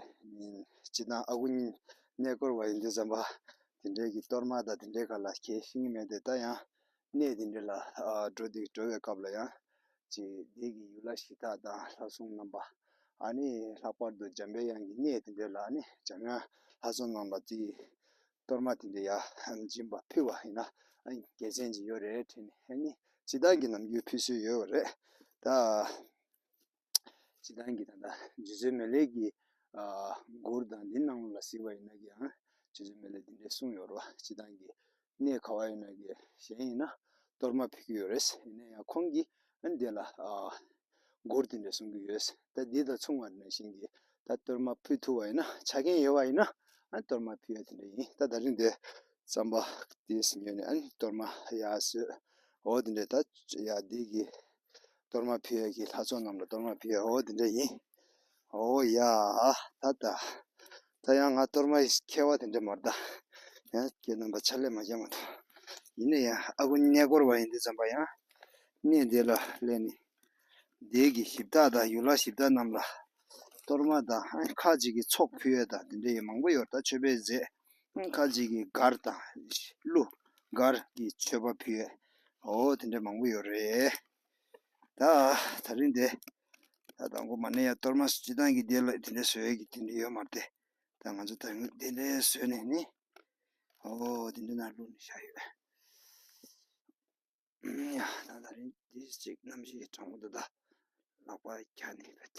སྤྱི་བཏང་ཨ་ཁུ་གཉིས་གནས་སྐོར་བ་ཡིན་དུས་ཙམ་པ་དེ་འདྲའི་གི་གཏོར་མ་དང་དེ་འདྲའི་ག་ལ་གལ་ཤེས་ཀྱི་མེད་དེ། ད་ཡང་གནས་དེ་འདྲ་ལ་ཨ་འགྲོ་དེ་འགྲོ་བའི་སྐབས་ལ་ཡང་ཅིག་དེ་གི་ཡུལ་ལྷ་གཞི་བདག་དང་ལྷ་སྲུང་རྣམ་པ་ཨ་ནི་ལྷག་པར་དུ་འཇམ་པའི་དབྱངས་ཀྱི་གནས་དེ་འདྲ་ལ་ཨ་ནི་འཇམ་དབྱངས་ལྷ་སྲུང་རྣམས་ལ་དེ་གཏོར་མ་དེ་འདྲ་ཡ་སྦྱིན་པ་ཕུལ་བ་ཡིན་ན་ཨ་ནི་དགེ་མཚན་ཅིག་ཡོད་རེད་དྲན་ནས་ཨ་ནི་སྤྱི་བཏང་གི་ནམ་རྒྱུན་ཕུལ་སྲོལ་ཡོད་རེད། ད་སྤྱི་བཏང་གི་ད་ལྟ་རྗེ་བཙུན་མི་ལའི་གི་ཨ་མགུར་དང་འདི་ནང་ལ་གཟིགས་པ་ཡིན་ན་གི་ཡང་རྗེ་བཙུན་མི་ལའི་འདི་འདྲས་གསུངས་ཡོད་རེད་བ། སྤྱི་བཏང་གི་གནས་ག་བ་ཡིན་ན་གི་གཞན་ཡིན་ན་གཏོར་མ་ཕུལ་གྱི་ཡོད་རེད། ཡིན་ན་ཡང་ཁོང་གིས་ཨ་ནི་འདི་ལ་ཨ་མགུར་དེ་འདྲ་གསུང་གི་ཡོད། ད་འདི་དང་མཚུངས་པ་ནང་བཞིན་གྱི་ད་གཏོར་མ་ཕུལ་ཐུབ་པ་ཡིན་ན་ཆ་རྐྱེན་ཡོད་པ་ཡིན་ན་ གཏོར་མ་ཕུལ་ཡ་དེ་འདྲ་ཡིན། ད་དེ་རིང་འདི་རྩམ་པ་དེ་ཉོས་ནས་ཨ་ནི་གཏོར་མ་ཡར་བཟོས། འོ་དེ་འདྲ། ད་ཡ་འདི་གི་གཏོར་མ་ཕུལ་ཡ་གི་ལྷ་ཚོགས་རྣམས་ལ་གཏོར་མ་ཕུལ་ཡ་འོ་དེ་འདྲ་ཡིན། འོ་ཡ། ད་ད་ད་ཡང་ང་གཏོར་མ་ཡི་མཁས་པ་དེ་འདྲ་མ་རེད་ད། ཡང་ཁྱེད་རྣམ་པ་ཕྱག་ལས་མ་བྱས་མ་གཏོགས། ཡིན་ན་ཡང་ཨ་ཁུ་གནས་སྐོར་བ་ཡིན་དུས་ཙམ་པ་ཡང་གནས་འདི་ལ་སླེབས་ནས་འདི་གི་གཞི་བདག་དང་ཡུལ་ལྷ་གཞི་བདག་རྣམས་ལ་གཏོར་མ་དང་ཁ་ཅིག་གིས་ཚོགས་ཕུལ་ཡ་དང་དེ་འདྲ་ཡི་མང་པོ་ཡོད་རེད། ད་མཆོད་པའི་རྫས་ཁ་ཅིག་གིས་སྒར་དང་གླུ་སྒར་གྱི་མཆོད་པ་ཕུལ་ཡ་འོ་དེ་འདྲ་མང་པོ་ཡོད་རེད། ད་དེ་རིང་འདི་ད་དང་པོ་མ་ནས་ཡ་གཏོར་མ་སྤྱི་བཏང་གི་དེ་ལ་དེ་འདྲ་བཟོ་ཡ་གི་དེ་འདྲ་ཡོད་མ་རེད་དེ། ད་ང་ཚོ་ད་རིང་དེ་འདྲ་བཟོས་ནས་ནི། འོ་དེ་འདྲ་ནང་བླུགས་ནས་བཞག་ཡོད། ཡ་ད་དེ་རིང་འདི་གཅིག་གནམ་གཤིས་གྲང་མོ་འདུག་ད། ལག་པ་འཁྱག་ནས་བེད།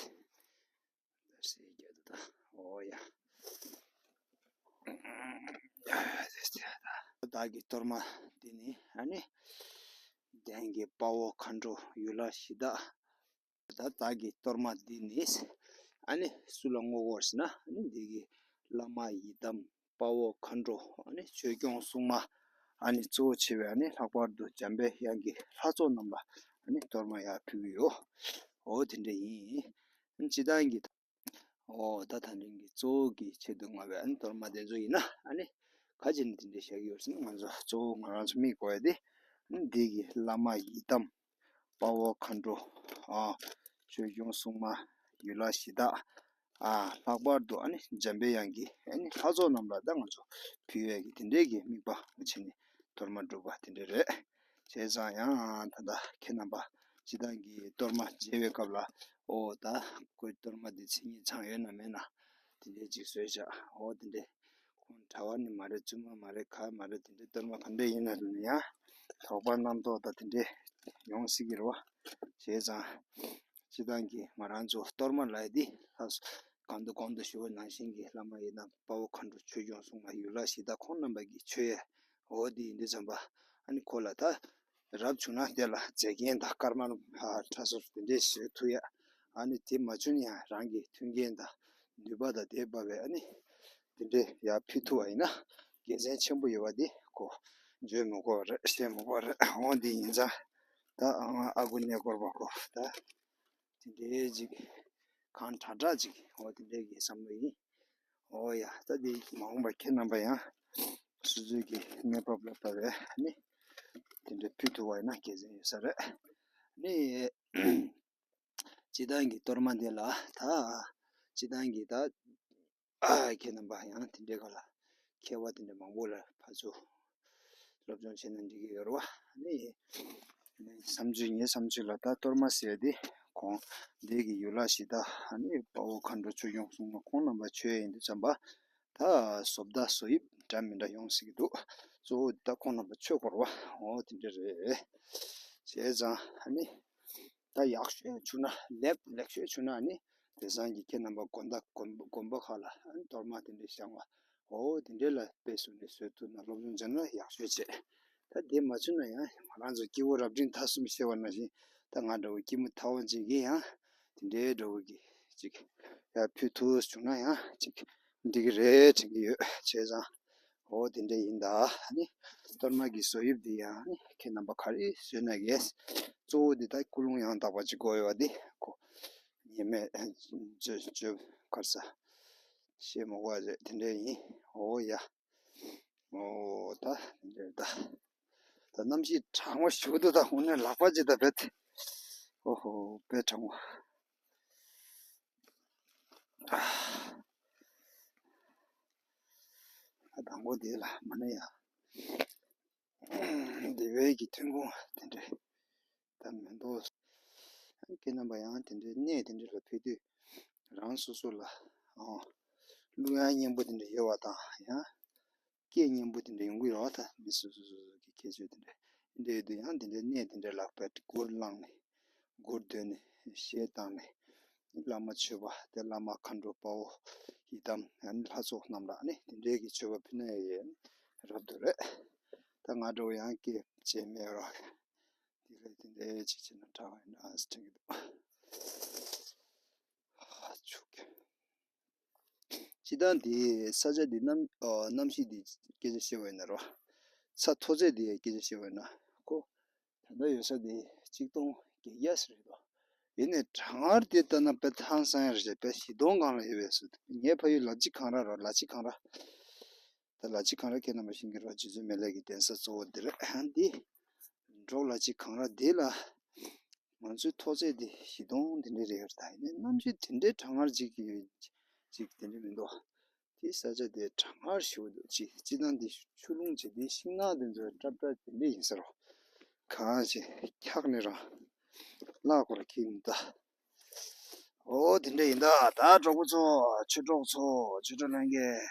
འདར་སིག་རྒྱག་འདུག་ད། འོ་ཡ། བདག་གི་གཏོར་མ་འདི་ནི་ཨ་ནི་གདན་གྱི་དཔའ་བོ་མཁའ་འགྲོ་ཡུལ་ལྷ་གཞི་བདག་ད་བདག་གི་གཏོར་མ་འདི་ནི་ཨ་ནི་སུ་ལ་བསྔོ་དགོས་ཟེར་ན། ཨ་ནི་འདི་གི་བླ་མ་ཡི་དམ་དཔའ་བོ་མཁའ་འགྲོ། ཨ་ནི་ཆོས་སྐྱོང་སྲུང་མ། ཨ་ནི་གཙོ་བོ་ཆེ་བའི་ཨ་ནི་ལྷག་པར་དུ་འཇམ་པའི་དབྱངས་ཀྱི་ལྷ་ཚོགས་རྣམས་ལ་ཨ་ནི་གཏོར་མ་ཡར་ཕུལ་གྱི་ཡོད། འོ་དེ་འདྲ་ཡིན། སྤྱི་བཏང་གི་འོ་ད་ད་རིང་གི་གཙོ་བོ་གི་ཆེད་དུ་བསྔོ་བའི་ཨ་ནི་གཏོར་མ་དེ་ཚོ་ཡིན་ན། ཨ་ནི་ག་ཅི་ནས་དེ་འདྲ་བཞག་གི་ཡོད་ཟེར་ན། ང་ཚོ་གཙོ་བོ་ང་རང་ཚོ་དམིགས་དགོས་ཡ་དེ་ཨ་ནི་འདི་གི་བླ་མ་ཡི་དམ་དཔའ་བོ་མཁའ་འགྲོ། ཨ་ཆོས་སྐྱོང་སྲུང་མ། ཡུལ་ལྷ་གཞི་བདག་ཨ་ལྷག་པར་དུ་ཨ་ནི་འཇམ་པའི་དབྱངས་ཀྱི་ཨ་ནི་ལྷ་ཚོགས་རྣམས་ལ་ད་ང་ཚོ་ཕུལ་ཡས་ཀྱི་དེ་འདྲའི་གི་དམིགས་པ་བྱས་ནས་གཏོར་མ་སྒྲུབ་པ་དེ་འདྲ་རེད། བྱས་ཙང་ཡང་ད་ལྟ་ཁྱེད་རྣམ་པ་སྤྱི་བཏང་གི་གཏོར་མ་མཇལ་བའི་སྐབས་ལ། ཨོ་ད་ཁོའི་གཏོར་མ་འདི་མཚན་ཉིད་ཚང་ཡོད་ན་མེད་ན་དེ་འདྲའི་ཅིག་བཟོས་བཞག་འོ་དེ་འདྲའི་ཁོང་གྲྭ་པ་ནི་མ་རེད། བཙུན་མ་མ་རེད། ག་མ་རེད། དེ་འདྲའི་གཏོར་མ་ག་འདྲ་ཡིན་ན་ཡང་དོགས་པ་རྣམ་རྟོག་དང་དེ་འདྲའི་ཡོང་སྲིད་ཀྱི་རེད་བ། བྱས་ཙང་སྤྱི་བཏང་གི་ང་རང་ཚོ་གཏོར་མ་ལབ་ཡ་འདི་ལྷག་གང་དུ་གོང་དུ་ཞུ་བ་ནང་བཞིན་གྱི་བླ་མ་ཡི་དམ་དཔའ་བོ་མཁའ་འགྲོ་ཆོས་སྐྱོང་སྲུང་མ་ཡུལ་ལྷ་གཞི་བདག་ཁོང་རྣམ་པ་གི་མཆོད་ཡ་འོ་འདི་ཡིན་དུས་ཙམ་པ། ཨ་ནི་ཁོ་ལ་ད་རབ་བྱུང་ན་དེ་ལ་རྫས་མཁན་དང་སྐར་མ་ཁྲ་ཟུར་དེ་འདྲས་བཟོས་ཐུབ་ཡ། ཨ་ནི་དེ་མ་བྱུང་ན་ཡང་རང་གི་མཐུན་རྐྱེན་དང་ནུས་པ་དང་དེ་འབབ་པའི་ཨ་ནི་དེ་འདྲས་ཡར་ཕུལ་ཐུབ་པ་ཡིན་ན་དགེ་མཚན་ཆེན་པོ་ཡོད་པ་འདི་ཁོ་བརྗོད་མི་དགོས་པ་རེད། བཤད་མི་དགོས་པ་རེད། འོ་འདི་ཡིན་ཙང་ད་ཨ་ཁུ་གནས་སྐོར་བ་ཁོ་ད་དེ་འདྲའི་ཅིག་གང་དྲག་དྲག་ཅིག་འོ་དེ་འདྲའི་གི་བསམ་བློ་ཡིན། འོ་ཡ། ད་དེ་མ་འོངས་པ་ཁྱེད་རྣམ་པ་ཡང་སོ་སོའི་གི་གནས་བབ་ལ་བབས་པའི་ཨ་ནི་དེ་འདྲ་ཕུལ་ཐུབ་པ་ཡིན་ན་དགེ་མཚན་ཡོད་ས་རེད། ཨ་ནི་སྤྱི་བཏང་གི་གཏོར་མ་འདི་ལ་ད་སྤྱི་བཏང་གི་ད་ཁྱེད་རྣམ་པ་ཡང་དེ་འདྲའི་སྒང་ལ་མཁས་པ་དེ་འདྲ་མང་པོ་ལ་ཕར་ཚུར་སློབ་སྦྱོང་བྱས་ན་འགྲིག་གི་ཡོད་རེད་བ། ཨ་ནི་བསམ་ཚུལ། ངའི་བསམ་ཚུལ་ལ་ད་གཏོར་མ་ཟེར་དེ་ཁོང་འདི་གི་ཡུལ་ལྷ་གཞི་བདག་ཨ་ནི་དཔའ་བོ་མཁའ་འགྲོ་ཆོས་སྐྱོང་སྲུང་མ་ཁོང་རྣམ་པ་མཆོད་ཡ་ཡིན་དུས་ཙམ་པ། ད་བཟོ་ལྟ་བཟོ་དབྱིབས་འདྲ་མི་འདྲ་ཡོང་སྲིད་ཀྱི་འདུག་གཙོ་བོ་ད་ཁོང་རྣམ་པ་མཆོད་དགོས་རེད་བ། འོ་དེ་འདྲ་རེད། བྱས་ཙང་ཨ་ནི་ད་ཡག་ཤོས་བྱུང་ན། ལེགས་ལེགས་ཤོས་བྱུང་ན་ཨ་ནི་དེང་སང་གི་ཁྱེད་རྣམ་པ་དགོན་བདག་དགོན་དགོན་པ་ཁག་ལ་ཨ་ནི་གཏོར་མ་དེ་འདྲ་བཞེངས་པ། འོ་དེ་འདྲའི་ལ་དཔེ་བཟུང་ནས་བཟོ་ཐུབ་ན་སློབ་སྦྱོང་བྱས་ན་ཡག་ཤོས་བྱས། ད་དེ་མ་བྱུང་ན་ཡང་ང་རང་ཚོ་སྐྱེ་བོ་རབ་འབྲིང་ཐ་གསུམ་ཤེས་པ་ནང་བཞིན་ད་ང་འདྲ་བོ་སྐྱེས་མ་ཐག་པ་ཅིག་གིས་ཡང་དེ་འདྲའི་འདྲ་བོ་གི་ཅིག་ཡར་ཕུལ་ཐུབ་བྱུང་ན་ཡང་ཅིག་འགྲིག་གི་རེད་དྲན་གྱི་ཡོད། བྱས་ཙང་འོ་དེ་འདྲ་ཡིན་ད། ཨ་ནི་གཏོར་མ་གི་བཟོ་དབྱིབས་འདི་ཡང་ཨ་ནི་ཁྱེད་རྣམ་པ་ག་རེ་བཟོས་ན་ཡིན། གཙོ་བོ་འདི་ད་ཀུན་སློང་ཡང་དག་པ་ཅིག་དགོས་ཡོད་པ་འདི་ཁོ་ཉེས་མེད་བཅོས་བཅོས་གར་ས་ཤེས་མ་དགོས་པ་རེད། དེ་འདྲ་ཡིན། འོ་ཡ། འོ་ད་འདི་ད་ད་གནམ་གཤིས་གྲང་མོ་ཞིག་འདུག་ད་དངོས་གནས་ལག་པ་ཅིག་ད་བེད། ཨོ་ཧོ་དཔེ་གྲང་མོ། ཨ་དང་པོ་དེ་ལ་མ་ནས་ཡ། འདི་བས་ཀྱི་ཐོན་ཁུངས་དེ་འདྲས་ད་མི་འདུག་ཁྱེད་རྣམ་པ་ཡང་དེ་འདྲའི་གནས་དེ་འདྲ་ལ་ཕེབས་དུས་རང་སོ་སོ་ལ་ཨོ་གླུ་དབྱངས་སྙན་པོ་དེ་འདྲ་ཡོད་པ་དང་ཡང་སྐད་སྙན་པོ་དེ་འདྲ་ཡོང་གི་རེད་བ། ད་མི་སོ་སོ་སོ་སོ་གི་ཁྱད་ཆོས་དེ་འདྲ་འདྲ་ཡོད་དུས་ཡང་དེ་འདྲའི་གནས་དེ་འདྲ་ལ་ཕེབས་མགུར་བླངས་ནས་མགུར་འདོན་ནས་གཞས་བཏང་ནས་བླ་མ་མཆོད་པ་དེ་བླ་མ་མཁའ་འགྲོ་དཔའ་བོ་ཡི་དམ་ཡང་ལྷ་ཚོགས་རྣམས་ལ་ནི་དེ་འདྲའི་གི་མཆོད་པ་ཕུལ་ན་ཡང་རབ་ཏུ་རེད། ད་ང་འདྲ་བོ་ཡང་སྐད་ཆེ་མེད་རོགས། དེ་ལས་དེ་འདྲའི་ཅིག་བྱས་ན་དྲག་པ་ཡིན་ན་ཨ་ཙི་དྲན་གྱི་འདུག་ཧ་ཆུ་གི་ སྤྱིར་བཏང་དེ་ས་ཆ་དེ་གནམ་ཨ་གནམ་གཤིས་དེ་སྐད་ཆ་བཤད་པ་ཡིན་ན་རོ། ས་མཐོ་ཚད་དེ་སྐད་ཆ་བཤད་པ་ཡིན་ན་ཁོ། ད་ལྟ་ཡོད་ས་དེ་གཅིག་སྟོང་བརྒྱད་བརྒྱ་ཟེར་རེད་དོ། ཡིན་ནའི་གྲང་ངར་དེ་ལྟ་ན་དཔེ་ཧང་སང་ཡ་རེད། དཔེ་བཞི་སྟོང་སྒང་ལ་ཡོད་པའི་སུ། ངའི་ཕ་ཡུལ་ལ་ཅི་གངས་ར་རོ། ལ་ཅི་གངས་ར། ད་ལ་ཅི་གངས་ར་ཁྱེད་རྣམ་པ་ཤེས་ཀྱི་རོ། རྗེ་བཙུན་མི་ལ་གི་གདན་ས་གཙོ་བོ་འདི་རེད། འདི་འབྲོག་ལ་ཅི་གངས་ར་འདི་ལ་ང་ཚོའི་མཐོ་ཚད་དེ་བཞི་སྟོང་དེ་འདྲ་རེད་ཡོད། ད་ཡིན་ནའི་གནམ་གཤིས་དེ་འདྲའི་གྲང་ངར་ཅིག་ཅིག་དེ་འདྲ་མི་འདུག་དེ་ས་ཆ་དེ་གྲང་ངར་ཞེ་པོ་འདུག་ཅིག་སྤྱིར་བཏང་དེ་ཆུ་ཀླུང་བྱས་དེ་ཤིང་ནགས་དེ་ཚོ་སྲབ་སྲབ་དེ་འདྲ་ཡིན་ས་རོ། གང་ཅི་འཁྱག་ནས་རང་གླག་སྐོར་ཁྱིམ་ད། ཨོ་དེ་འདྲ་ཡིན་ད། ད་གྲོགས་པོ་ཚོ། ཆོས་གྲོགས་ཚོ། ཆོས་གྲོགས་ལྷན་རྒྱས།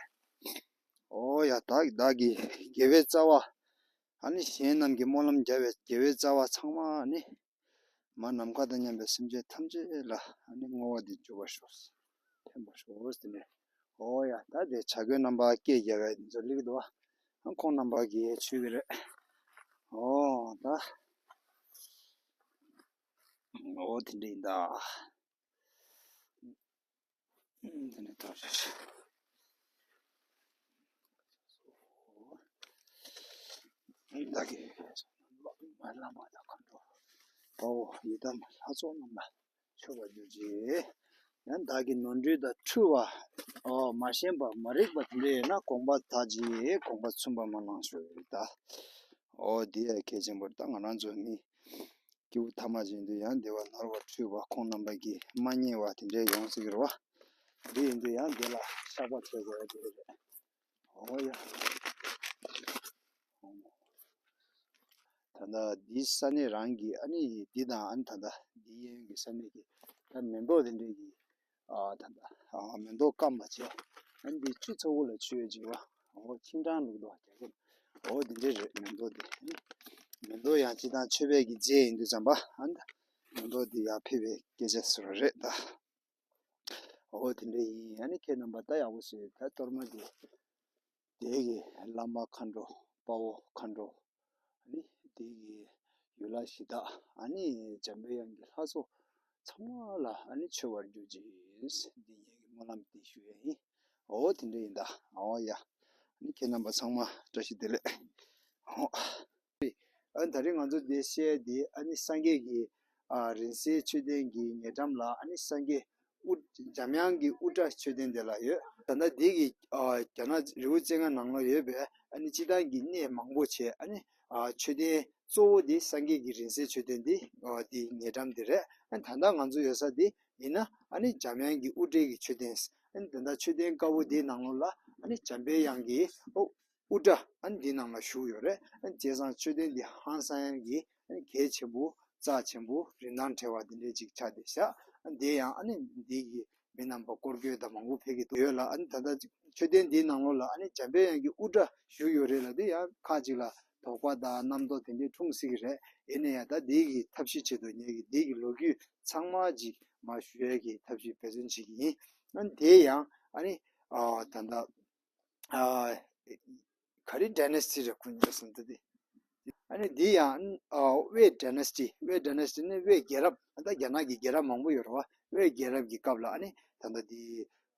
ཨོ་ཡ། ད་བདག་གི་དགེ་བའི་རྩ་བ། ཨ་ནི་གཞན་རྣམས་ཀྱི་སྨོན་ལམ་རྒྱབ་པའི་དགེ་བའི་རྩ་བ་ཚང་མ་ཨ་ནི། མ་ནམ་མཁའ་དང་མཉམ་པའི་སེམས་ཅན་ཐམས་ཅད་ལ་ཨ་ནི་བསྔོ་བ་འདི་འཇུག་པར་ཤོག་ཕན་པར་ཤོག་དེ་ནས། ཨོ་ཡ། ད་དེ་བྱ་རྒོད་རྣམ་པ་སྐད་རྒྱག་ག་འཛུལ་ལེགས་འདུག་ཨ། ཁོང་རྣམ་པ་གིས་ཆོས་ཀྱི་རེད། ཨོ་ད། ཨོ་དེ་འདྲ་ཡིན་ད། དེ་ནས་ད་བདག་གིས་བླ་མ་དང་མཁའ་འགྲོ་དཔའ་བོ་ཡི་དམ་ལྷ་ཚོགས་རྣམས་ལ་མཆོད་པར་གྱུར་ཅིག་ཡང་བདག་གི་ནོར་འཁྲུལ་དང་འཁྲུལ་བ། ཨོ་མ་ཤེས་པ་མ་རིག་པ་དེ་འདྲ་ཡོད་ན་དགོངས་པ་དག་ཅིག་དགོངས་པ་ཚུམས་པ་མ་གནང་ཞུ་ཡི་ད། ཨོ་འདི་ཡ་གལ་ཆེན་པོ་རེད། ད་ང་རང་ཚོ་མི་སྐྱེ་བོ་ཐ་མ་ཅིག་ཡིན་དུས་ཡང་བདེ་བ་ནོར་བ་འཁྲུལ་བ་ཁོང་རྣམ་པ་གིས་མ་མཉེས་པ་དེ་འདྲའི་ཡོང་སྲིད་ཀྱི་རེད་བ། འདི་ཡིན་དུས་ཡང་འདི་ལ་བཤགས་པ་བྱེད་དགོས་ཡ་དེ་རེད། ཨོ་ཡ། ད་ལྟ་འདིའི་ས་གནས་རང་གི་ཨ་ནི་འདི་དང་ཨ་ནི་ད་ལྟ་འདིའི་གཡས་གཡོན་གྱི་ས་གནས་ཀྱི་ད་མེ་ཏོག་དེ་འདྲའི་གི་ཨ་ད་ལྟ་ཨ་མེ་ཏོག་སྐམ་པ་བྱས། ཨ་ནི་འདི་ཆུ་ཚ་པོ་ལ་མཆོད་ཡས་བྱས་པ། ཨོ་ཆིན་ཀྲང་ལུག་ཏོ་རྒྱ་གར། ཨོ་འདི་འདྲའི་རེད་མེ་ཏོག་འདི། མེ་ཏོག་ཡང་སྤྱིར་བཏང་མཆོད་པའི་གི་རྫས་ཡིན་དུས་ཙམ་པ་ཨ་ནི་མེ་ཏོག་འདི་ཡར་ཕུལ་བའི་སྐད་ཆ་ཟེར་བ་རེད་ད། ཨོ་དེ་འདྲ་ཡིན། ཨ་ནི་ཁྱེད་རྣམ་པ་ད་ཡག་པོ་བྱས། ད་གཏོར་མ་དེ་དེ་གི་བླ་མ་མཁའ་འགྲོ་དཔའ་བོ་མཁའ་འགྲོ། ཨ་ནི་དེ་གི་ཡུལ་ལྷ་གཞི་བདག་ཨ་ནི་འཇམ་པའི་དབྱངས་ཀྱི་ལྷ་ཚོགས་ཚང་མ་ལ་ཨ་ནི་མཆོད་པར་གྱུར་ཅིག་འདི་ངེད་ཀྱི་སྨོན་ལམ་འདི་ཞུ་ཡས་ཡིན། ཨོ་དེ་འདྲ་ཡིན་ད། ཨོ་ཡ། ཨ་ནི་ཁྱེད་རྣམ་པ་ཚང་མ་བཀྲ་ཤིས་བདེ་ལེགས། ཨོ། ཨ་ནི་ད་རེས་ང་ཚོ་འདི་བཤད་དེ་ཨ་ནི་སངས་རྒྱས་ཀྱི་ཨ་རིང་བསྲེལ་མཆོད་རྟེན་གྱི་ཉེ་འགྲམ་ལ་ཨ་ནི་སངས་རྒྱས་དབུ་འཇམ་དབྱངས་ཀྱི་དབུ་སྐྲ་མཆོད་རྟེན་དེ་ལ་ཡོད། ད་ལྟ་འདི་གི་ཨ་རྒྱ་ནག་རི་བོ་རྩེ་ལྔ་ནང་ལ་ཡོད་པའི་ཨ་ནི་སྤྱིར་བཏང་གི་གནས་མང་པོ་བྱས། ཨ་ནི་ཨ་མཆོད་རྟེན་གཙོ་བོ་འདི་སངས་རྒྱས་ཀྱི་རིང་བསྲེལ་མཆོད་རྟེན་འདི་ཨ་འདི་ཉེ་འགྲམ་འདི་རེད། ཨ་ནི་ད་ལྟ་ང་ཚོ་ཡོད་ས་འདི་ཡིན་ན་ཨ་ནི་འཇམ་དབྱངས་ཀྱི་དབུ་སྐྲའི་གི་མཆོད་རྟེན། ཨ་ནི་ད་ལྟ་མཆོད་རྟེན་དཀར་པོ་འདིའི་ནང་ལོགས་ལ་ཨ་ནི་འཇམ་པའི་དབྱངས་ཀྱི་ཨོ་དབུ་སྐྲ་ཨ་ནི་འདི་ནང་ལ་བཞུགས་ཡོད་རེད། ཨ་ནི་བྱས་ཙང་མཆོད་རྟེན་འདི་ཧང་སང་ཡང་གི་ཨ་ནི་གལ་ཆེན་པོ་རྩ་ཆེན་པོ་རིན་ཐང་བྲལ་བ་འདི་འདྲའི་ཅིག་ཆགས་བསྡད་ཤག་ཨ་ནི་འདི་ཡང་ཨ་ནི་འདི་གི་མི་རྣམ་པ་སྐོར་སྐྱོད་དང་མང་པོ་ཕེབས་ཀྱི་འདུག་ཡོད་ལ། ཨ་ནི་ད་ལྟ་མཆོད་རྟེན་འདིའི་ནང་ལོགས་ལ་ཨ་ནི་འཇམ་པའི་དབྱངས་ཀྱི་དབུ་སྐྲ་བཞུགས་ཡོད་རེད་ལ། འདི་ཡང་ཁག་ཅིག་ལ་དོགས་པ་དང་རྣམ་རྟོག་དེ་འདྲའི་འཁྲུངས་སྲིད་ཀྱི་རེད། ཡིན་ན་ཡང་ད་འདི་གི་ཐབས་ཤེས་ཆེད་དུ་ངེད་ཀྱི་འདི་གི་ལོ་རྒྱུས་ཚང་མ་ཅིག་མར་ཞུ་ཡས་ཀྱི་ཐབས་ཤེས་འབད་བརྩོན་བྱེད་ཀྱི་ཡིན། ཨ་ནི་དེ་ཡང་ཨ་ནི་ཨ་ད་ལྟ་ཨ་ག་རེ་ཌའི་ནེ་སི་ཊི་རེད་ཁོ་གཉིས་སོང་དུ་དེ། ཨ་ནི་འདི་ཡང་ཨ་ཝེ་ཌའི་ནེ་སི་ཊི། ཝེ་ཌའི་ནེ་སི་ཊི་ནི་ཝེ་རྒྱལ་རབས། ཨ་ད་རྒྱ་ནག་གི་རྒྱལ་རབས་མང་པོ་ཡོད་རེད་བ། ཝེ་རྒྱལ་རབས་ཀྱི་སྐབས་ལ་ཨ་ནི་ད་ལྟ་འདི་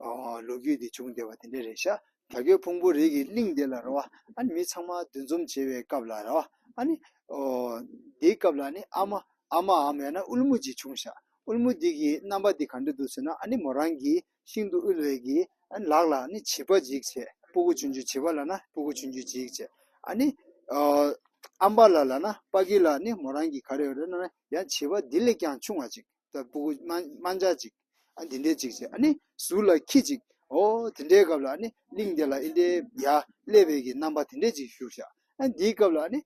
ཨ་ལོ་རྒྱུས་འདི་བྱུང་བསྡད་པ་དེ་འདྲ་རེད་ཤག་བྱ་རྒོད་ཕུང་པོ་རི་གི་གླིང་དེ་ལ་རེད་བ། ཨ་ནི་མི་ཚང་མ་འདུ་འཛོམས་བྱེད་པའི་སྐབས་ལ་རེད་བ། ཨ་ནི་ཨོ་འདིའི་སྐབས་ལ་ཨ་ནི་ཨ་མ་ཨ་མའམ་ཡང་ན་དབུལ་མོ་ཅིག་བྱུང་ཤག་དབུལ་མོ་འདི་གི་རྣམ་པ་འདི་ག་འདྲ་འདུག་ཟེར་ན། ཨ་ནི་མོ་རང་གི་ཤིན་ཏུ་དབུལ་བའི་གི་ཨ་ནི་ལག་ལ་ཨ་ནི་བྱིས་པ་ཅིག་བྱས། སྤུ་གུ་ཆུང་ཆུང་། བྱིས་པ་ལབ་ན་སྤུ་གུ་ཆུང་ཆུང་ཅིག་བྱས། ཨ་ནི་ཨ་ཨམ་པ་ལ་ལབ་ན་པ་ཀི་ལ་ཨ་ནི་མོ་རང་གི་ག་རེ་ཡོད་རེད་ན་ཡང་བྱིས་པ་འདི་ལས་ཀྱང་ཆུང་བ་ཅིག་ད་སྤུ་གུ་དམར་དམར་འབྱར་ཅིག་ཨ་འདི་འདྲས་ཅིག་བྱས། ཨ་ནི་ཟུར་ལ་ཁྱི་ཅིག་ཨོ་དེ་འདྲའི་སྐབས་ལ་ཨ་ནི་གླིང་དེ་ལ་ཨེ་འདྲའི་ཡར་སླེབས་པའི་གི་རྣམ་པ་དེ་འདྲས་ཅིག་བཞུགས་ཤག་ཨ་འདིའི་སྐབས་ལ་ཨ་ནི་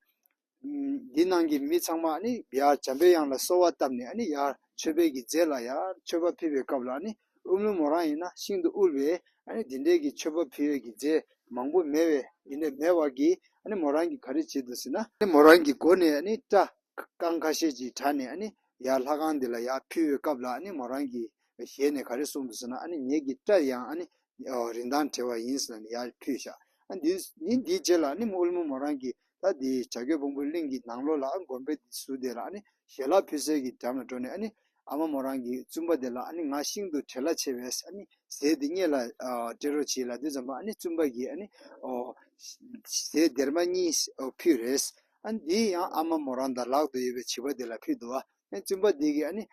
འདི་ནང་གི་མི་ཚང་མ་ཨ་ནི་ཡར་འཇམ་པའི་དབྱངས་ལ་གསོལ་བ་བཏབ་ནས་ཨ་ནི་ཡར་མཆོད་པའི་གི་རྫས་ལ་ཡར་མཆོད་པ་ཕུལ་བའི་སྐབས་ལ་ཨ་ནི་དབུལ་མོ་མོ་རང་ཡིན་ན་ཤིན་ཏུ་དབུལ་བས། ཨ་ནི་འདི་འདྲའི་གི་མཆོད་པ་ཕུལ་བའི་གི་རྫས་མང་པོ་མེད་པས། ཡིན་ནའི་མེད་པ་གི་ཨ་ནི་མོ་རང་གིས་ག་རེ་བྱེད་འདུག་ཟེར་ན། ཨ་ནི་མོ་རང་གི་མགོ་ནས་ཨ་ནི་སྐྲ་རྐང་ཁ་ཤས་ཅིག་དྲངས་ནས་ཨ་ནི་ཡར་ལྷ་ཁང་འདི་ལ་ཡར་ཕུལ་བའི་སྐབས་ལ་ཨ་ནི་མོ་རང་གི་ཞལ་ནས་ག་རེ་གསུངས་འདུག་ཟེར་ན། ཨ་ནི་ངེད་ཀྱི་སྐྲ་ཡང་ཨ་ནི་རིན་ཐང་བྲལ་བ་ཡིན་ཟེར་ནས་ཡར་ཕུལ་ཤག་ཨ་འདི་ནི་འདིའི་རྗེས་ལ་ཨ་ནི་དབུལ་མོ་མོ་རང་གིས་ད་འདི་བྱ་རྒོད་ཕུང་པོའི་གླིང་གི་ནང་ལོགས་ལ་ཨ་དགོན་པའི་ཟུར་དེ་ལ་ཨ་ནི་ཞལ་ལག་ཕུལ་སའི་གི་འགྲམ་ལ་འགྲོ་ནས་ཨ་ནི་ ཨ་མ་མོ་རང་གིས་བཙུན་པ་དེ་ལ་ཨ་ནི་ང་ཤིན་ཏུ་བྲེལ་བ་ཆེ་བས། ཨ་ནི་ཟས་དེ་སྔོན་ལ་ཨ་སྤྲད་རོགས་བྱེད་ལབ་དུས་ཙམ་པ། ཨ་ནི་བཙུན་པ་གིས་ཨ་ནི་ཨོ་ཟས་སྡེར་མ་གཉིས་ཨོ་ཕུལ་རེད། ཨ་ནི་དེ་ཡང་ཨ་མ་མོ་རང་དང་ལག་ཏུ་ཡོད་པའི་བྱིས་པ་དེ་ལ་ཕུལ་འདུག་ཨ་ནི་བཙུན་པ་དེ་གིས་ཨ་ནི་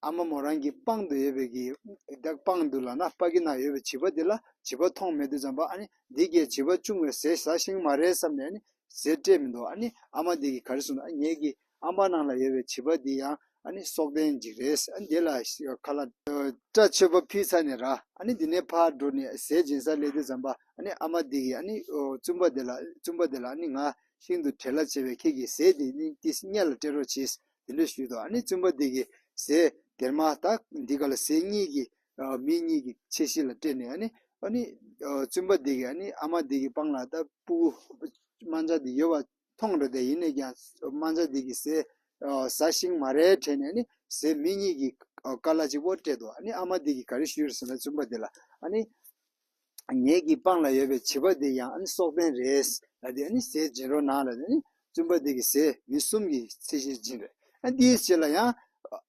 ཨ་མ་མོ་རང་གི་པང་དུ་ཡོད་པའི་གི་ད་པང་དུ་ལབ་ན་པ་གི་ནང་ཡོད་པའི་བྱིས་པ་དེ་ལ་བྱིས་པ་མཐོང་མེད་དུས་ཙམ་པ། ཨ་ནི་འདི་གས་བྱིས་པ་ཆུང་བས་ཟས་ཟ་ཤེས་མ་རེད་བསམ་ནས་ཨ་ནི་ཟས་སྤྲད་མི་འདུག་ཨ་ནི་ཨ་མ་དེ་གིས་ག་རེ་གསུངས་ན། ཨ་ངེད་ཀྱི་ཨམ་ཕྲག་ནང་ལ་ཡོད་པའི་བྱིས་པ་འདི་ཡང་ཨ་ནི་སྲོག་ལྡན་ཅིག་རེད། ཨ་ནི་དེ་ལ་ཁ་ལག་སྐྲ་མཆོད་པ་ཕུལ་ཚར་ནས་ར། ཨ་ནི་དེ་ནས་ཕར་འགྲོ་ནས་ཟས་སྦྱིན་སར་སླེབས་དུས་ཙམ་པ། ཨ་ནི་ཨ་མ་དེ་གིས་ཨ་ནི་ཨོ་བཙུན་པ་དེ་ལ་བཙུན་པ་དེ་ལ་ཨ་ནི་ང་ཤིན་ཏུ་བྲེལ་བ་ཆེ་བས། ཁྱེད་ཀྱིས་ཟས་དེ་ནི་ཏིས་སྔོན་ལ་སྤྲད་རོགས་བྱེད། དེ་འདྲ་ཞུས་དང་། ཨ་ནི་བཙུན་པ་དེ་གིས་ཟས་སྡེར་མ་ད་འདི་ག་ལ་ཟས་གཉིས་ཀྱི་ཨ་མི་གཉིས་ཀྱི་ཆ་ཤས་ལ་སྤྲད་ནས། ཨ་ནི་ཨ་ནི་ཨ་བཙུན་པ་དེ་གིས་ཨ་ནི་ཨ་མ་དེ་གི་པང་ལ་ད་སྤུ་གུ་དམར་འབྱར་དེ་ཡོད་པ་མཐོང་རེད་དེ། ཡིན་ནས་ཀྱང་དམར་འབྱར་དེ་གིས་ཟས་ཨ་ཟ་ཤེས་མ་རེད་དྲན་ནས། ཨ་ནི་ཟས་མི་གཉིས་ཀྱི་ཨ་ཁ་ལག་གཅིག་པོ་སྤྲད་དོ། ཨ་ནི་ཨ་མ་དེ་གིས་ག་རེ་ཞུས་རེད་ཟེར་ན། བཙུན་པ་དེ་ལ་ཨ་ནི། ངེད་ཀྱི་པང་ལ་ཡོད་པའི་བྱིས་པ་དེ་ཡང་ཨ་ནི་སྲོག་ལྡན་རེད་ལབ་དེ། ཨ་ནི་ཟས་སྦྱིན་རོགས་གནང་ལབ་དེ། ཨ་ནི་བཙུན་པ་དེ་གིས་ཟས་མི་གསུམ་གྱི་ཚད་གཞི་སྦྱིན་རེད། ཨ་ནི་དེའི་རྗེས་ལ་ཡང་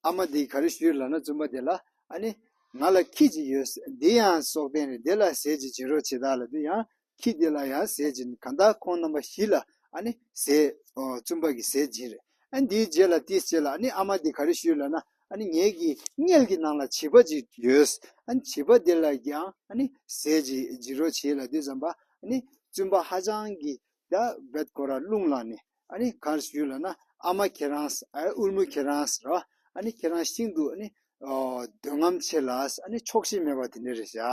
ཨ་མ་དེས་ག་རེ་ཞུས་ལབ་ན། བཙུན་པ་དེ་ལ་ཨ་ནི་ང་ལ་ཁྱི་གཅིག་ཡོད། འདི་ཡང་སྲོག་ལྡན་རེད། དེ་ལ་ཟས་ཅིག་སྦྱིན་རོགས་བྱེད་དང་ལབ་དུས། ཡང་ཁྱི་དེ་ལ་ཡང་ཟས་སྦྱིན། གང་ལྟར་ཁོང་རྣམ་པ་བཞི་ལ་ཨ་ནི་ཟས་ཨོ་བཙུན་པ་གིས་ཟས་སྦྱིན་རེད། ཨ་ནི་དེའི་རྗེས་ལ་དེའི་རྗེས་ལ་ཨ་ནི་ཨ་མ་དེས་ག་རེ་ཞུས་ལབ་ན། ཨ་ནི་ངེད་ཀྱི་མངལ་གྱི་ནང་ལ་བྱིས་པ་ཅིག་ཡོད། ཨ་ནི་བྱིས་པ་དེ་ལ་ཀྱང་ཨ་ནི་ཟས་ཅིག་སྦྱིན་རོགས་བྱེད་ལབ་དུས་ཙམ་པ། ཨ་ནི་བཙུན་པ་ཧ་ཅང་གིས་ད་རྦད་ཁོ་རང་རླུང་ལངས་ནས། ཨ་ནི་ག་རེ་ཞུས་ལབ་ན། ཨ་མ་ཁྱེད་རང་ཨ་དབུལ་མོ་ཁྱེད་རང་ར། ཨ་ནི་ཁྱེད་རང་ཤིན་ཏུ་ཨ་ནི་ཨོ་འདོད་རྔམ་ཆེ་ལ། ཨ་ནི་ཆོག་ཤེས་མེད་པ་དེ་འདྲ་རེད་ཤག་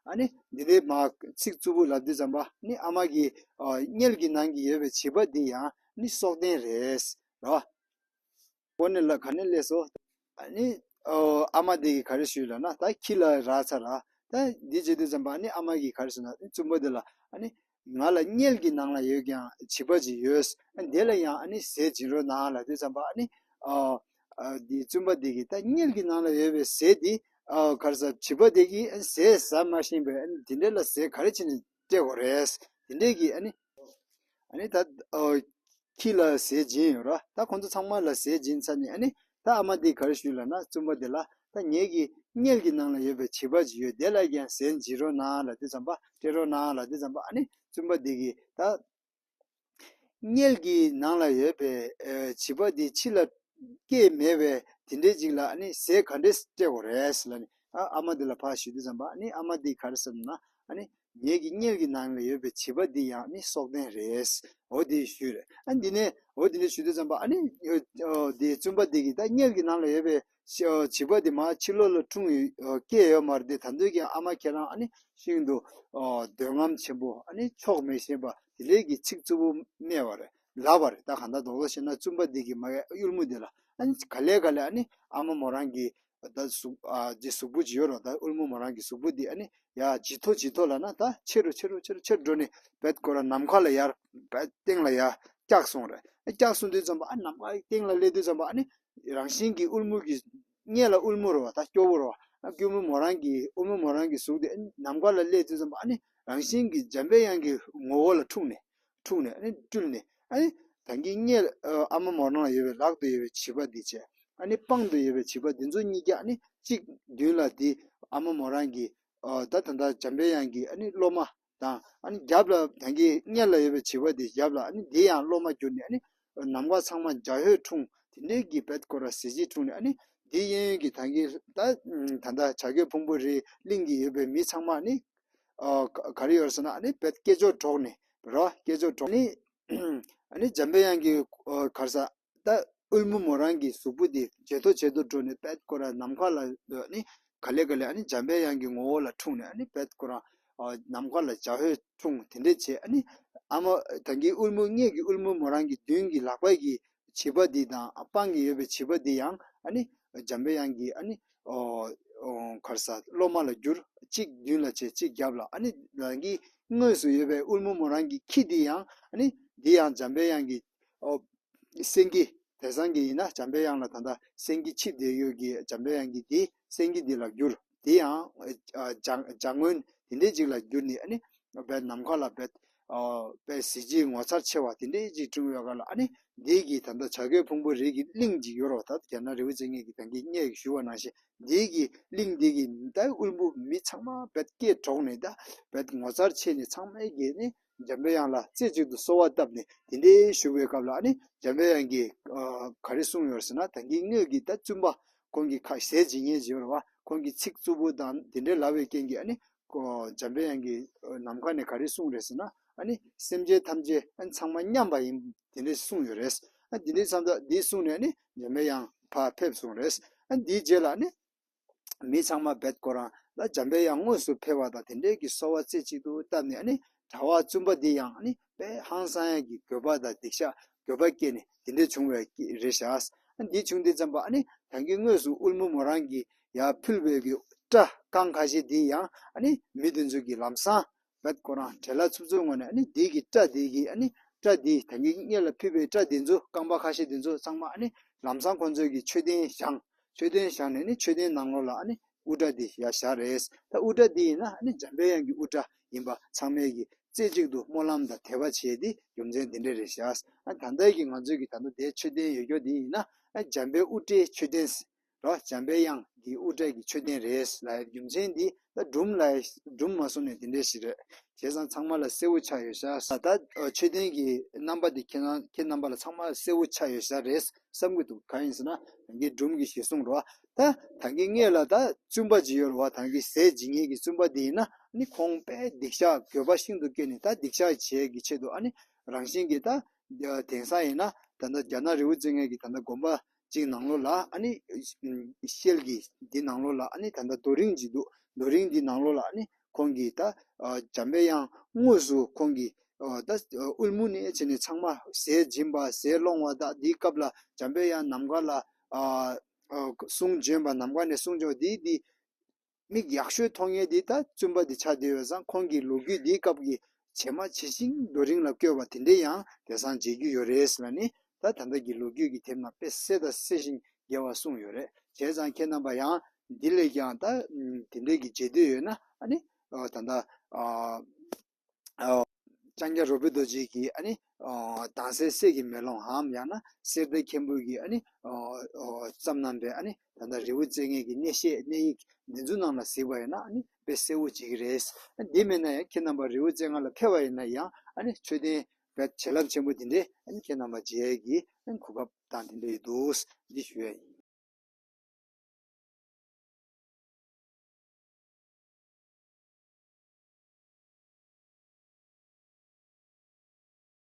ཨ་ནི་འདི་འདྲའི་མ་ཚིག་རྩུབ་པོ་ལབ་དུས་ཙམ་པ། ཨ་ནི་ཨ་མ་གི་ཨོ་མངལ་གྱི་ནང་གི་ཡོད་པའི་བྱིས་པ་འདི་ཡང་ཨ་ནི་སྲོག་ལྡན་རེད་ར། འོ་ནས་ལ་ག་ནས་སླེབས་སོ། ཨ་ནི་ཨོ་ཨ་མ་དེ་གིས་ག་རེ་ཞུས་ལབ་ན། ད་ཁྱི་ལ་རག་ཚར་ར། ད་འདི་བྱེད་དུས་ཙམ་པ་ཨ་ནི་ཨ་མ་གིས་ག་རེ་ཟེར་ན། ཨ་ནི་བཙུན་པ་དེ་ལ་ཨ་ནི་ང་ལ་མངལ་གྱི་ནང་ལ་ཡོད་ཀྱང་བྱིས་པ་ཅིག་ཡོད། ཨ་ནི་དེ་ལ་ཡང་ཨ་ནི་ཟས་སྦྱིན་རོགས་གནང་ལབ་དུས་ཙམ་པ། ཨ་ནི་ཨོ་ཨ་འདི་བཙུན་པ་དེ་གིས་ད་མངལ་གྱི་ནང་ལ་ཡོད་པའི་ཟས་དེ་ཨོ་ག་རེ་ཟ། བྱིས་པ་དེ་གིས་ཨ་ནི་ཟས་ཟ་མ་ཤེས་པས། ཨ་ནི་དེ་འདྲ་ལ་ཟས་ག་རེ་བྱས་ནས་སྤྲད་དགོས་རེད། དེ་འདྲས་ཀྱི་ཨ་ནི། ཨ་ནི་ད་ཨོ་ཁྱི་ལ་ཟས་སྦྱིན་ཡོད་ར། ད་ཁོང་ཚོ་ཚང་མ་ལ་ཟས་སྦྱིན་ཚར་ནས། ཨ་ནི་ད་ཨ་མ་དེས་ག་རེ་ཞུས་ལབ་ན། བཙུན་པ་དེ་ལ་ད་ངེད་ཀྱི་མངལ་གྱི་ནང་ལ་ཡོད་པའི་བྱིས་པ་ཅིག་ཡོད། དེ་ལ་ཀྱང་ཟས་སྦྱིན་རོགས་གནང་ལབ་དུས་ཙམ་པ། སྤྲད་རོགས་གནང་ལབ་དུས་ཙམ་པ། ཨ་ནི་བཙུན་པ་དེ་གིས་ད་མངལ་གྱི་ནང་ལ་ཡོད་པའི་ཨེ་བྱིས་པ་དེ་ཕྱི་ལ་སྐྱེས་མེད་པའི་དེ་འདྲའི་ཅིག་ལ་ཨ་ནི་ཟས་ག་འདྲས་སྤྲད་དགོས་རེད་ལབ་ནས། ཨ་ཨ་མ་དེ་ལ་ཕར་ཞུས་དུས་ཙམ་པ། ཨ་ནི་ཨ་མ་དེས་ག་རེ་ཟེར་ན། ཨ་ནི་ངེད་ཀྱི་མངལ་གྱི་ནང་ལ་ཡོད་པའི་བྱིས་པ་འདི་ཡང་ནི་སྲོག་ལྡན་རེད། འོ་དེ་ཞུས་རེད། ཨ་འདི་ནས་འོ་དེ་འདྲ་ཞུས་དུས་ཙམ་པ། ཨ་ནི་ཨོ་དེ་བཙུན་པ་དེ་གིས་ད་མངལ་གྱི་ནང་ལ་ཡོད་པའི་བྱིས་པ་དེ་མར་ཕྱི་ལོགས་ལ་འཁྲུངས་ཡོད་སྐྱེས་ཡོད་མ་རེད་དེ། ད་དུང་ཀྱང་ཨ་མ་ཁྱེད་རང་ཨ་ནི་ཤིན་ཏུ་འདོད་རྔམ་ཆེན་པོ། ཨ་ནི་ཆོག་མི་ཤེས་པ་དེ་འདྲའི་གི་ཚིག་རྩུབ་པོ་སྨྲས་པ་རེད། ལབ་པ་རེད། ད་གང་ལྟར་རྡོག་རྡོག་བཤད་ན། བཙུན་པ་དེ་གིས་མ་གི་དབུལ་མོ་དེ་ལ་ཨ་ནི་ག་ལེ་ག་ལེ་ཨ་ནི་ཨ་མ་མོ་རང་གི་ད་གཟུགས་ཨ་ཅེ་གཟུགས་པོ་ཅིག་ཡོད་རེད། ད་དབུལ་མོ་མོ་རང་གི་གཟུགས་པོ་འདི་ཨ་ནི་ཡ་ཇེ་མཐོ་ཇེ་མཐོ་ལབ་ན་ད་ཆེ་རུ་ཆེ་རུ་ཆེ་རུ་ཆེ་རུ་འགྲོ་ནས་རྦད་ཁོ་རང་ནམ་མཁའ་ལ་ཡར་རྦད་སྟེང་ལ་ཡར་བཀྱགས་སོང་རེད། བཀྱགས་སོང་དུས་ཙམ་པ། ཨ་ནམ་མཁའི་སྟེང་ལ་སླེབས་དུས་ཙམ་པ། ཨ་ནི་རང་བཞིན་གྱིས་དབུལ་མོ་གི་མངལ་ལ་དབུལ་མོ་རེད་པ། ད་སྐྱོ་པོ་རེད་པ། ཨ་སྐྱོ་མོ་མོ་རང་གི་དབུལ་མོ་མོ་རང་གི་གཟུགས་དེ་ཨ་ནི་ནམ་མཁའ་ལ་སླེབས་དུས་ཙམ་པ། ཨ་ནི་རང་བཞིན་གྱིས་འཇམ་པའི་དབྱངས་ཀྱི་ངོ་བོ་ལ་འཁྲུངས་ནས། འཁྲུངས་ནས་ཨ་ནི་སྤྲུལ་ནས། ཨ་ནི་ད་གིན་མངལ་ཨ་ཨ་མ་མོ་རང་ལ་ཡོད་པའི་ལག་ཏུ་ཡོད་པའི་བྱིས་པ་འདི་བྱས། ཨ་ནི་པང་དུ་ཡོད་པའི་བྱིས་པ་འདི་ཚོ་གཉིས་ཀ་ཨ་ནི་གཅིག་མདུན་ལ་འདི་ཨ་མ་མོ་རང་གི་ཨ་ད་ད་ལྟ་འཇམ་པའི་དབྱངས་ཀྱི་ཨ་ནི་སློབ་མ་དང་། ཨ་ནི་རྒྱབ་ལ་ད་གིན་མངལ་ལ་ཡོད་པའི་བྱིས་པ་འདི་རྒྱབ་ལ། ཨ་ནི་འདི་ཡང་སློབ་མ་གྱུར་ནས། ཨ་ནི་ནམ་མཁའ་ཚང་མ་འཇའ་འོད་འཁྲུངས། དེ་འདྲའི་གི་རྦད་ཁོ་རང་གཟི་བརྗིད་འཁྲུངས་ནས། ཨ་ནི་འདི་གཡས་གཡོན་གྱི་ད་གིན་ད་ད་ལྟ་བྱ་རྒོད་ཕུང་པོའི་རིའི་གླིང་གི་ཡོད་པའི་མི་ཚང་མ་ནི་ཨ་ག་རེ་ཡོད་ཟེར་ན། ཨ་ནི་རྦད་སྐད་ཅོར་སྒྲོག་ནས་རོ། སྐད་ཅོར་སྒྲོག་ནས། ཨ་ནི་འཇམ་པའི་དབྱངས་ཀྱི་ཨ་ག་རེ་ཟ། ད་དབུལ་མོ་མོ་རང་གི་གཟུགས་པོ་དེ་ཇེ་མཐོ་ཇེ་མཐོ་འགྲོ་ནས་རྦད་ཁོ་རང་ནམ་མཁའ་ལ་ཨ་ནི་ག་ལེ་ག་ལེ་ཨ་ནི་འཇམ་པའི་དབྱངས་ཀྱི་ངོ་བོ་ལ་འཁྲུངས་ནས། ཨ་ནི་རྦད་ཁོ་རང་ཨ་ནམ་མཁའ་ལ་འཇའ་འོད་འཁྲུངས། དེ་འདྲ་བྱས། ཨ་ནི་ཨ་མ་ད་གིན་དབུལ་མོ་མངལ་གྱི་དབུལ་མོ་མོ་རང་གི་མདུན་གྱི་ལག་པ་གི་བྱིས་པ་འདི་དང་། ཨ་པང་གི་ཡོད་པའི་བྱིས་པ་འདི་ཡང་ཨ་ནི་འཇམ་པའི་དབྱངས་ཀྱི་ཨ་ནི་ཨོ་ཨོ་ག་རེ་ཟ། སློབ་མ་ལ་གྱུར། གཅིག་མདུན་ལ་བྱས་གཅིག་རྒྱབ་ལ། ཨ་ནི་རང་གི་དངོས་སུ་ཡོད་པའི་དབུལ་མོ་མོ་རང་གི་ཁྱི་འདི་ཡང་ཨ་ནི་འདི་ཡང་འཇམ་པའི་དབྱངས་ཀྱི་ཨོ་སེང་གེ། དེང་སང་གི་ཡིན་ན་འཇམ་པའི་དབྱངས་ལ་ད་ལྟ་སེང་གེ་ཆིབས་བསྡད་ཡོད་ཀྱི་འཇམ་པའི་དབྱངས་ཀྱི་འདི་སེང་གེ་འདི་ལ་གྱུར། འདི་ཡང་ཨ་ཨ་འཇའ་འཇའ་སྔོན་དེ་འདྲའི་ཅིག་ལ་གྱུར་ནས། ཨ་ནི་རྦད་ནམ་མཁའ་ལ་རྦད་ ཨ་དཔེ་གཟི་བརྗིད་ངོ་མཚར་ཆེ་བ་དེ་འདྲའི་ཅིག་བསྐྲུན་ཡོད་ག་ལ། ཨ་ནི་འདི་གི་ད་ལྟ་བྱ་རྒོད་ཕུང་པོའི་རིགས་ཀྱི་གླིང་ཅིག་ཡོད་རེད་བ། ད་རྒྱ་ནག་རི་བོ་རྩེ་ལྔའི་གི་ད་གིན་སྔོན་ཞུས་པ་ནང་བཞིན་འདི་གི་གླིང་འདི་གི་ད་དབུལ་པོ་མི་ཚང་མ་དཔེ་སྐད་སྒྲོག་ནས་ད་དཔེ་ངོ་མཚར་ཆེ་ནས་ཚང་མས་གི་ནི་འཇམ་པའི་དབྱངས་ལ་རྩེ་གཅིག་ཏུ་གསོལ་བ་བཏབ་ནས་དེ་འདྲའི་བཞུགས་པའི་སྐབས་ལ། ཨ་ནི་འཇམ་པའི་དབྱངས་ཀྱིས་ཨ་ག་རེ་གསུངས་ཡོད་ཟེར་ན། ད་གིན་སྔོན་གྱི་ད་བཙུན་པ་ཁོང་གི་ཁ་ཟས་བྱེད་མཁན་ཅིག་ཡོད་རེད་བ། ཁོང་གིས་ཚིག་རྩུབ་པོ་དང་དེ་འདྲའི་ལབ་པའི་རྐྱེན་གྱིས། ཨ་ནི་ཁོ་འཇམ་པའི་དབྱངས་ཀྱིས་ནམ་མཁའ་ནས་ག་རེ་གསུངས་རེད་ཟེར་ན། ཨ་ནི་སེམས་ཅན་ཐམས་ཅད་ཨ་ནི་ཚང་མ་མཉམ་པ་ཡིན། དེ་འདྲས་གསུངས་ཡོད་རེད། ཨ་འདི་འདྲས་མཚམས་དག་འདི་གསུངས་ནས་ཨ་ནི་འཇམ་པའི་དབྱངས་ཕར་ཕེབས་སོང་རེད། ཨ་འདིའི་རྗེས་ལ་ཨ་ནི་མི་ཚང་མ་རྦད་ཁོ་རང་ལ་འཇམ་པའི་དབྱངས་དངོས་སུ་ཕེབས་པ་དང་དེ་འདྲའི་གི་གསོལ་བ་རྩེ་གཅིག་ཏུ་བཏབ་ནས། ཨ་ནི་གྲྭ་པ་བཙུན་པ་འདི་ཡང་ཨ་ནི་དཔེ་ཧང་སང་ཡག་གི་འགྱོད་པ་དང་སྡིག་བཤགས་འགྱོད་པ་སྐྱེས་ནས་དེ་འདྲས་བྱུང་བའི་རེད་ཤག་ཨ་འདི་བྱུང་དུས་ཙམ་པ་ཨ་ནི་ད་གིན་དངོས་སུ་དབུལ་མོ་མོ་རང་གིས་ཡར་ཕུལ་བའི་གི་སྐྲ་རྐང་ཁ་ཤས་འདི་ཡང་ཨ་ནི་མི་དེ་ཚོ་གིས་ལམ་སང་རྦད་ཁོ་རང་བྲེལ་བ་འཚུབ་འཚུབ་ངང་ནས། ཨ་ནི་འདི་གི་སྐྲ་འདི་གི་ཨ་ནི་སྐྲ་འདི་ད་གིན་སྔོན་ལ་ཕུལ་བའི་སྐྲ་འདི་ཚོ་རྐང་པ་ཁ་ཤས་འདི་ཚོ་ཚང་མ་ཨ་ནི་ལམ་སང་ཁོ་ཚོས་གི་མཆོད་རྟེན་བཞེངས། མཆོད་རྟེན་བཞེངས་ནས་ནི་མཆོད་རྟེན་ནང་ལོགས་ལ་ཨ་ནི་དབུ་སྐྲ་འདི་ཡར་བཞག་རེད། ད་དབུ་སྐྲ་འདི་ཡིན་ན་ཨ་ནི་འཇམ་པའི་དབྱངས་ཀྱི་དབུ་སྐྲ་ཡིན་པ་ཚང་མས་གི་རྩེ་གཅིག་ཏུ་སྨོན་ལམ་དང་དད་པ་བྱས་ཏེ། རྒྱུ་མཚན་འདི་འདྲ་རེད་ཤག་ཨ་ད་ལྟ་གི་ང་ཚོས་གི་ད་ལྟ་དེ་མཆོད་རྟེན་ཡོད་རྒྱུ་འདི་ཡིན་ན་ཨ་འཇམ་པའི་དབུ་སྐྲའི་མཆོད་རྟེན་རོ། འཇམ་པའི་དབྱངས་ཀྱི་དབུ་སྐྲ་གི་མཆོད་རྟེན་རེད་ལབ་ཡ་རྒྱུ་མཚན་འདི་ད་སྒྲུང་ལ་སྒྲུང་མ་གསུངས་ནས་དེ་འདྲ་ཞིག་རེད། བྱས་ཙང་ཚང་མ་ལ་གསལ་པོ་ཆགས་ཡོད་ཤག་ས་ད་མཆོད་རྟེན་གྱི་རྣམ་པ་འདི་ཁྱེད་རང་ཁྱེད་རྣམ་པ་ལ་ཚང་མ་གསལ་པོ་ཆགས་ཡོད་ཤག་རེད་བསམ་གྱི་འདུག་གང་ཡིན་ཟེར་ན་ད་གིན་སྒྲུང་གི་གཞི་བཟུང་རོ། ད་ད་གིན་སྔོན་ལ་ད་བཙུན་པ་ཅིག་ཡོད་རེད་བ། ད་གིན་ཟས་བྱེད་མཁན་གྱི་བཙུན་པ་འདི་ཡིན་ན་ནི་ཁོང་དཔེ་སྡིག་བཤགས་འགྱོད་པ་ཤིན་ཏུ་སྐྱེས་ནས། ད་སྡིག་བཤགས་བྱེད་ཀྱི་ཆེད་དུ་ཨ་ནི་རང་བཞིན་གྱིས་ད་དེང་སང་ཡིན་ན་ད་ལྟ་རྒྱ་ནག་རི་བོ་རྩེ་ལྔའི་གི་ད་ལྟ་དགོན་པ་གཅིག་ནང་ལོགས་ལ་ཨ་ནི་ཤེལ་གྱི་འདི་ནང་ལོགས་ལ་ཨ་ནི་ད་ལྟ་རྡོ་རིང་ཅིག་འདུག་རྡོ་རིང་འདི་ནང་ལོགས་ལ་ཨ་ནི་ཁོང་གིས་ད་འཇམ་པའི་དབྱངས་དངོས་སུ་ཁོང་གིས་ད་དབུལ་མོ་ནས་བྱས་ནས་ཚང་མ་ཟས་སྦྱིན་པ་ཟས་སློང་བ། ད་འདིའི་སྐབས་ལ་འཇམ་པའི་དབྱངས་ནམ་མཁའ་ལ་གསུང་བྱོན་པ། ནམ་མཁའ་ནས་གསུང་བྱོན་པ་འདི་འདི། མིག་ཡག་ཤོས་མཐོང་མཁན་འདི་ད་བཙུན་པ་འདི་ཆགས་བསྡད་ཡོད་ཙང་། ཁོང་གི་ལོ་རྒྱུས་འདིའི་སྐབས་ཀྱི་བྱེ་མ་བྱེ་ཤིང་རྡོ་རིང་ལ་བརྐོས་པ་དེ་འདྲས་ཡང་དེང་སང་མཇལ་རྒྱུ་ཡོད་རེད་ཟེར་ལ་ནི། ད་ད་ལྟ་གི་ལོ་རྒྱུས་ཀྱི་དེབ་ནང་དཔེ་གསལ་དང་གསལ་ཞིང་རྒྱས་པ་གསུངས་ཡོད་རེད། བྱས་ཙང་ཁྱེད་རྣམ་པ་ཡང་འདི་ལས་ཀྱང་ད་དེ་འདྲས་ཀྱི་མཇལ་འདོད་ཡོད་ན་ཨ་ནི་ད་ལྟ་ཨ། ཨོ། ལྕང་སྐྱ་རོལ་པའི་རྡོ་རྗེ་གི་ཨ་ནི་ཨོ་དྭངས་གསལ་གསེར་གྱི་མེ་ལོང་འམ་ཡང་ན་གསེར་རྟ་མཁན་པོ་གི་ཨ་ནི་ཨོ་ཨོ་བརྩམས་གནང་པའི་ཨ་ནི་ད་ལྟ་རི་བོ་རྩེ་ལྔའི་གི་གནས་བཤད་གནས་ཡིག་འདི་ཚོ་ནང་ལ་གཟིགས་པ་ཡིན་ན་ཨ་ནི་དཔེ་གསལ་པོ་མཇལ་གྱི་རེད། ཨ་འདི་མེད་ན་ཡང་ཁྱེད་རྣམ་པ་རི་བོ་རྩེ་ལྔ་ལ་ཕེབས་པ་ཡིན་ན་ཡང་ཨ་ནི་མཆོད་རྟེན་དཔེ་བྱིན་རླབས་ཆེན་པོ་འདི་འདྲའི་ཨ་ནི་ཁྱེད་རྣམ་པ་མཇལ་ཡས་ཀྱི་ཨ་ནི་གོ་སྐབས་དང་དེ་འདྲ་ཡོད་འདུག་འདི་ཞུ་ཡ་ཡིན།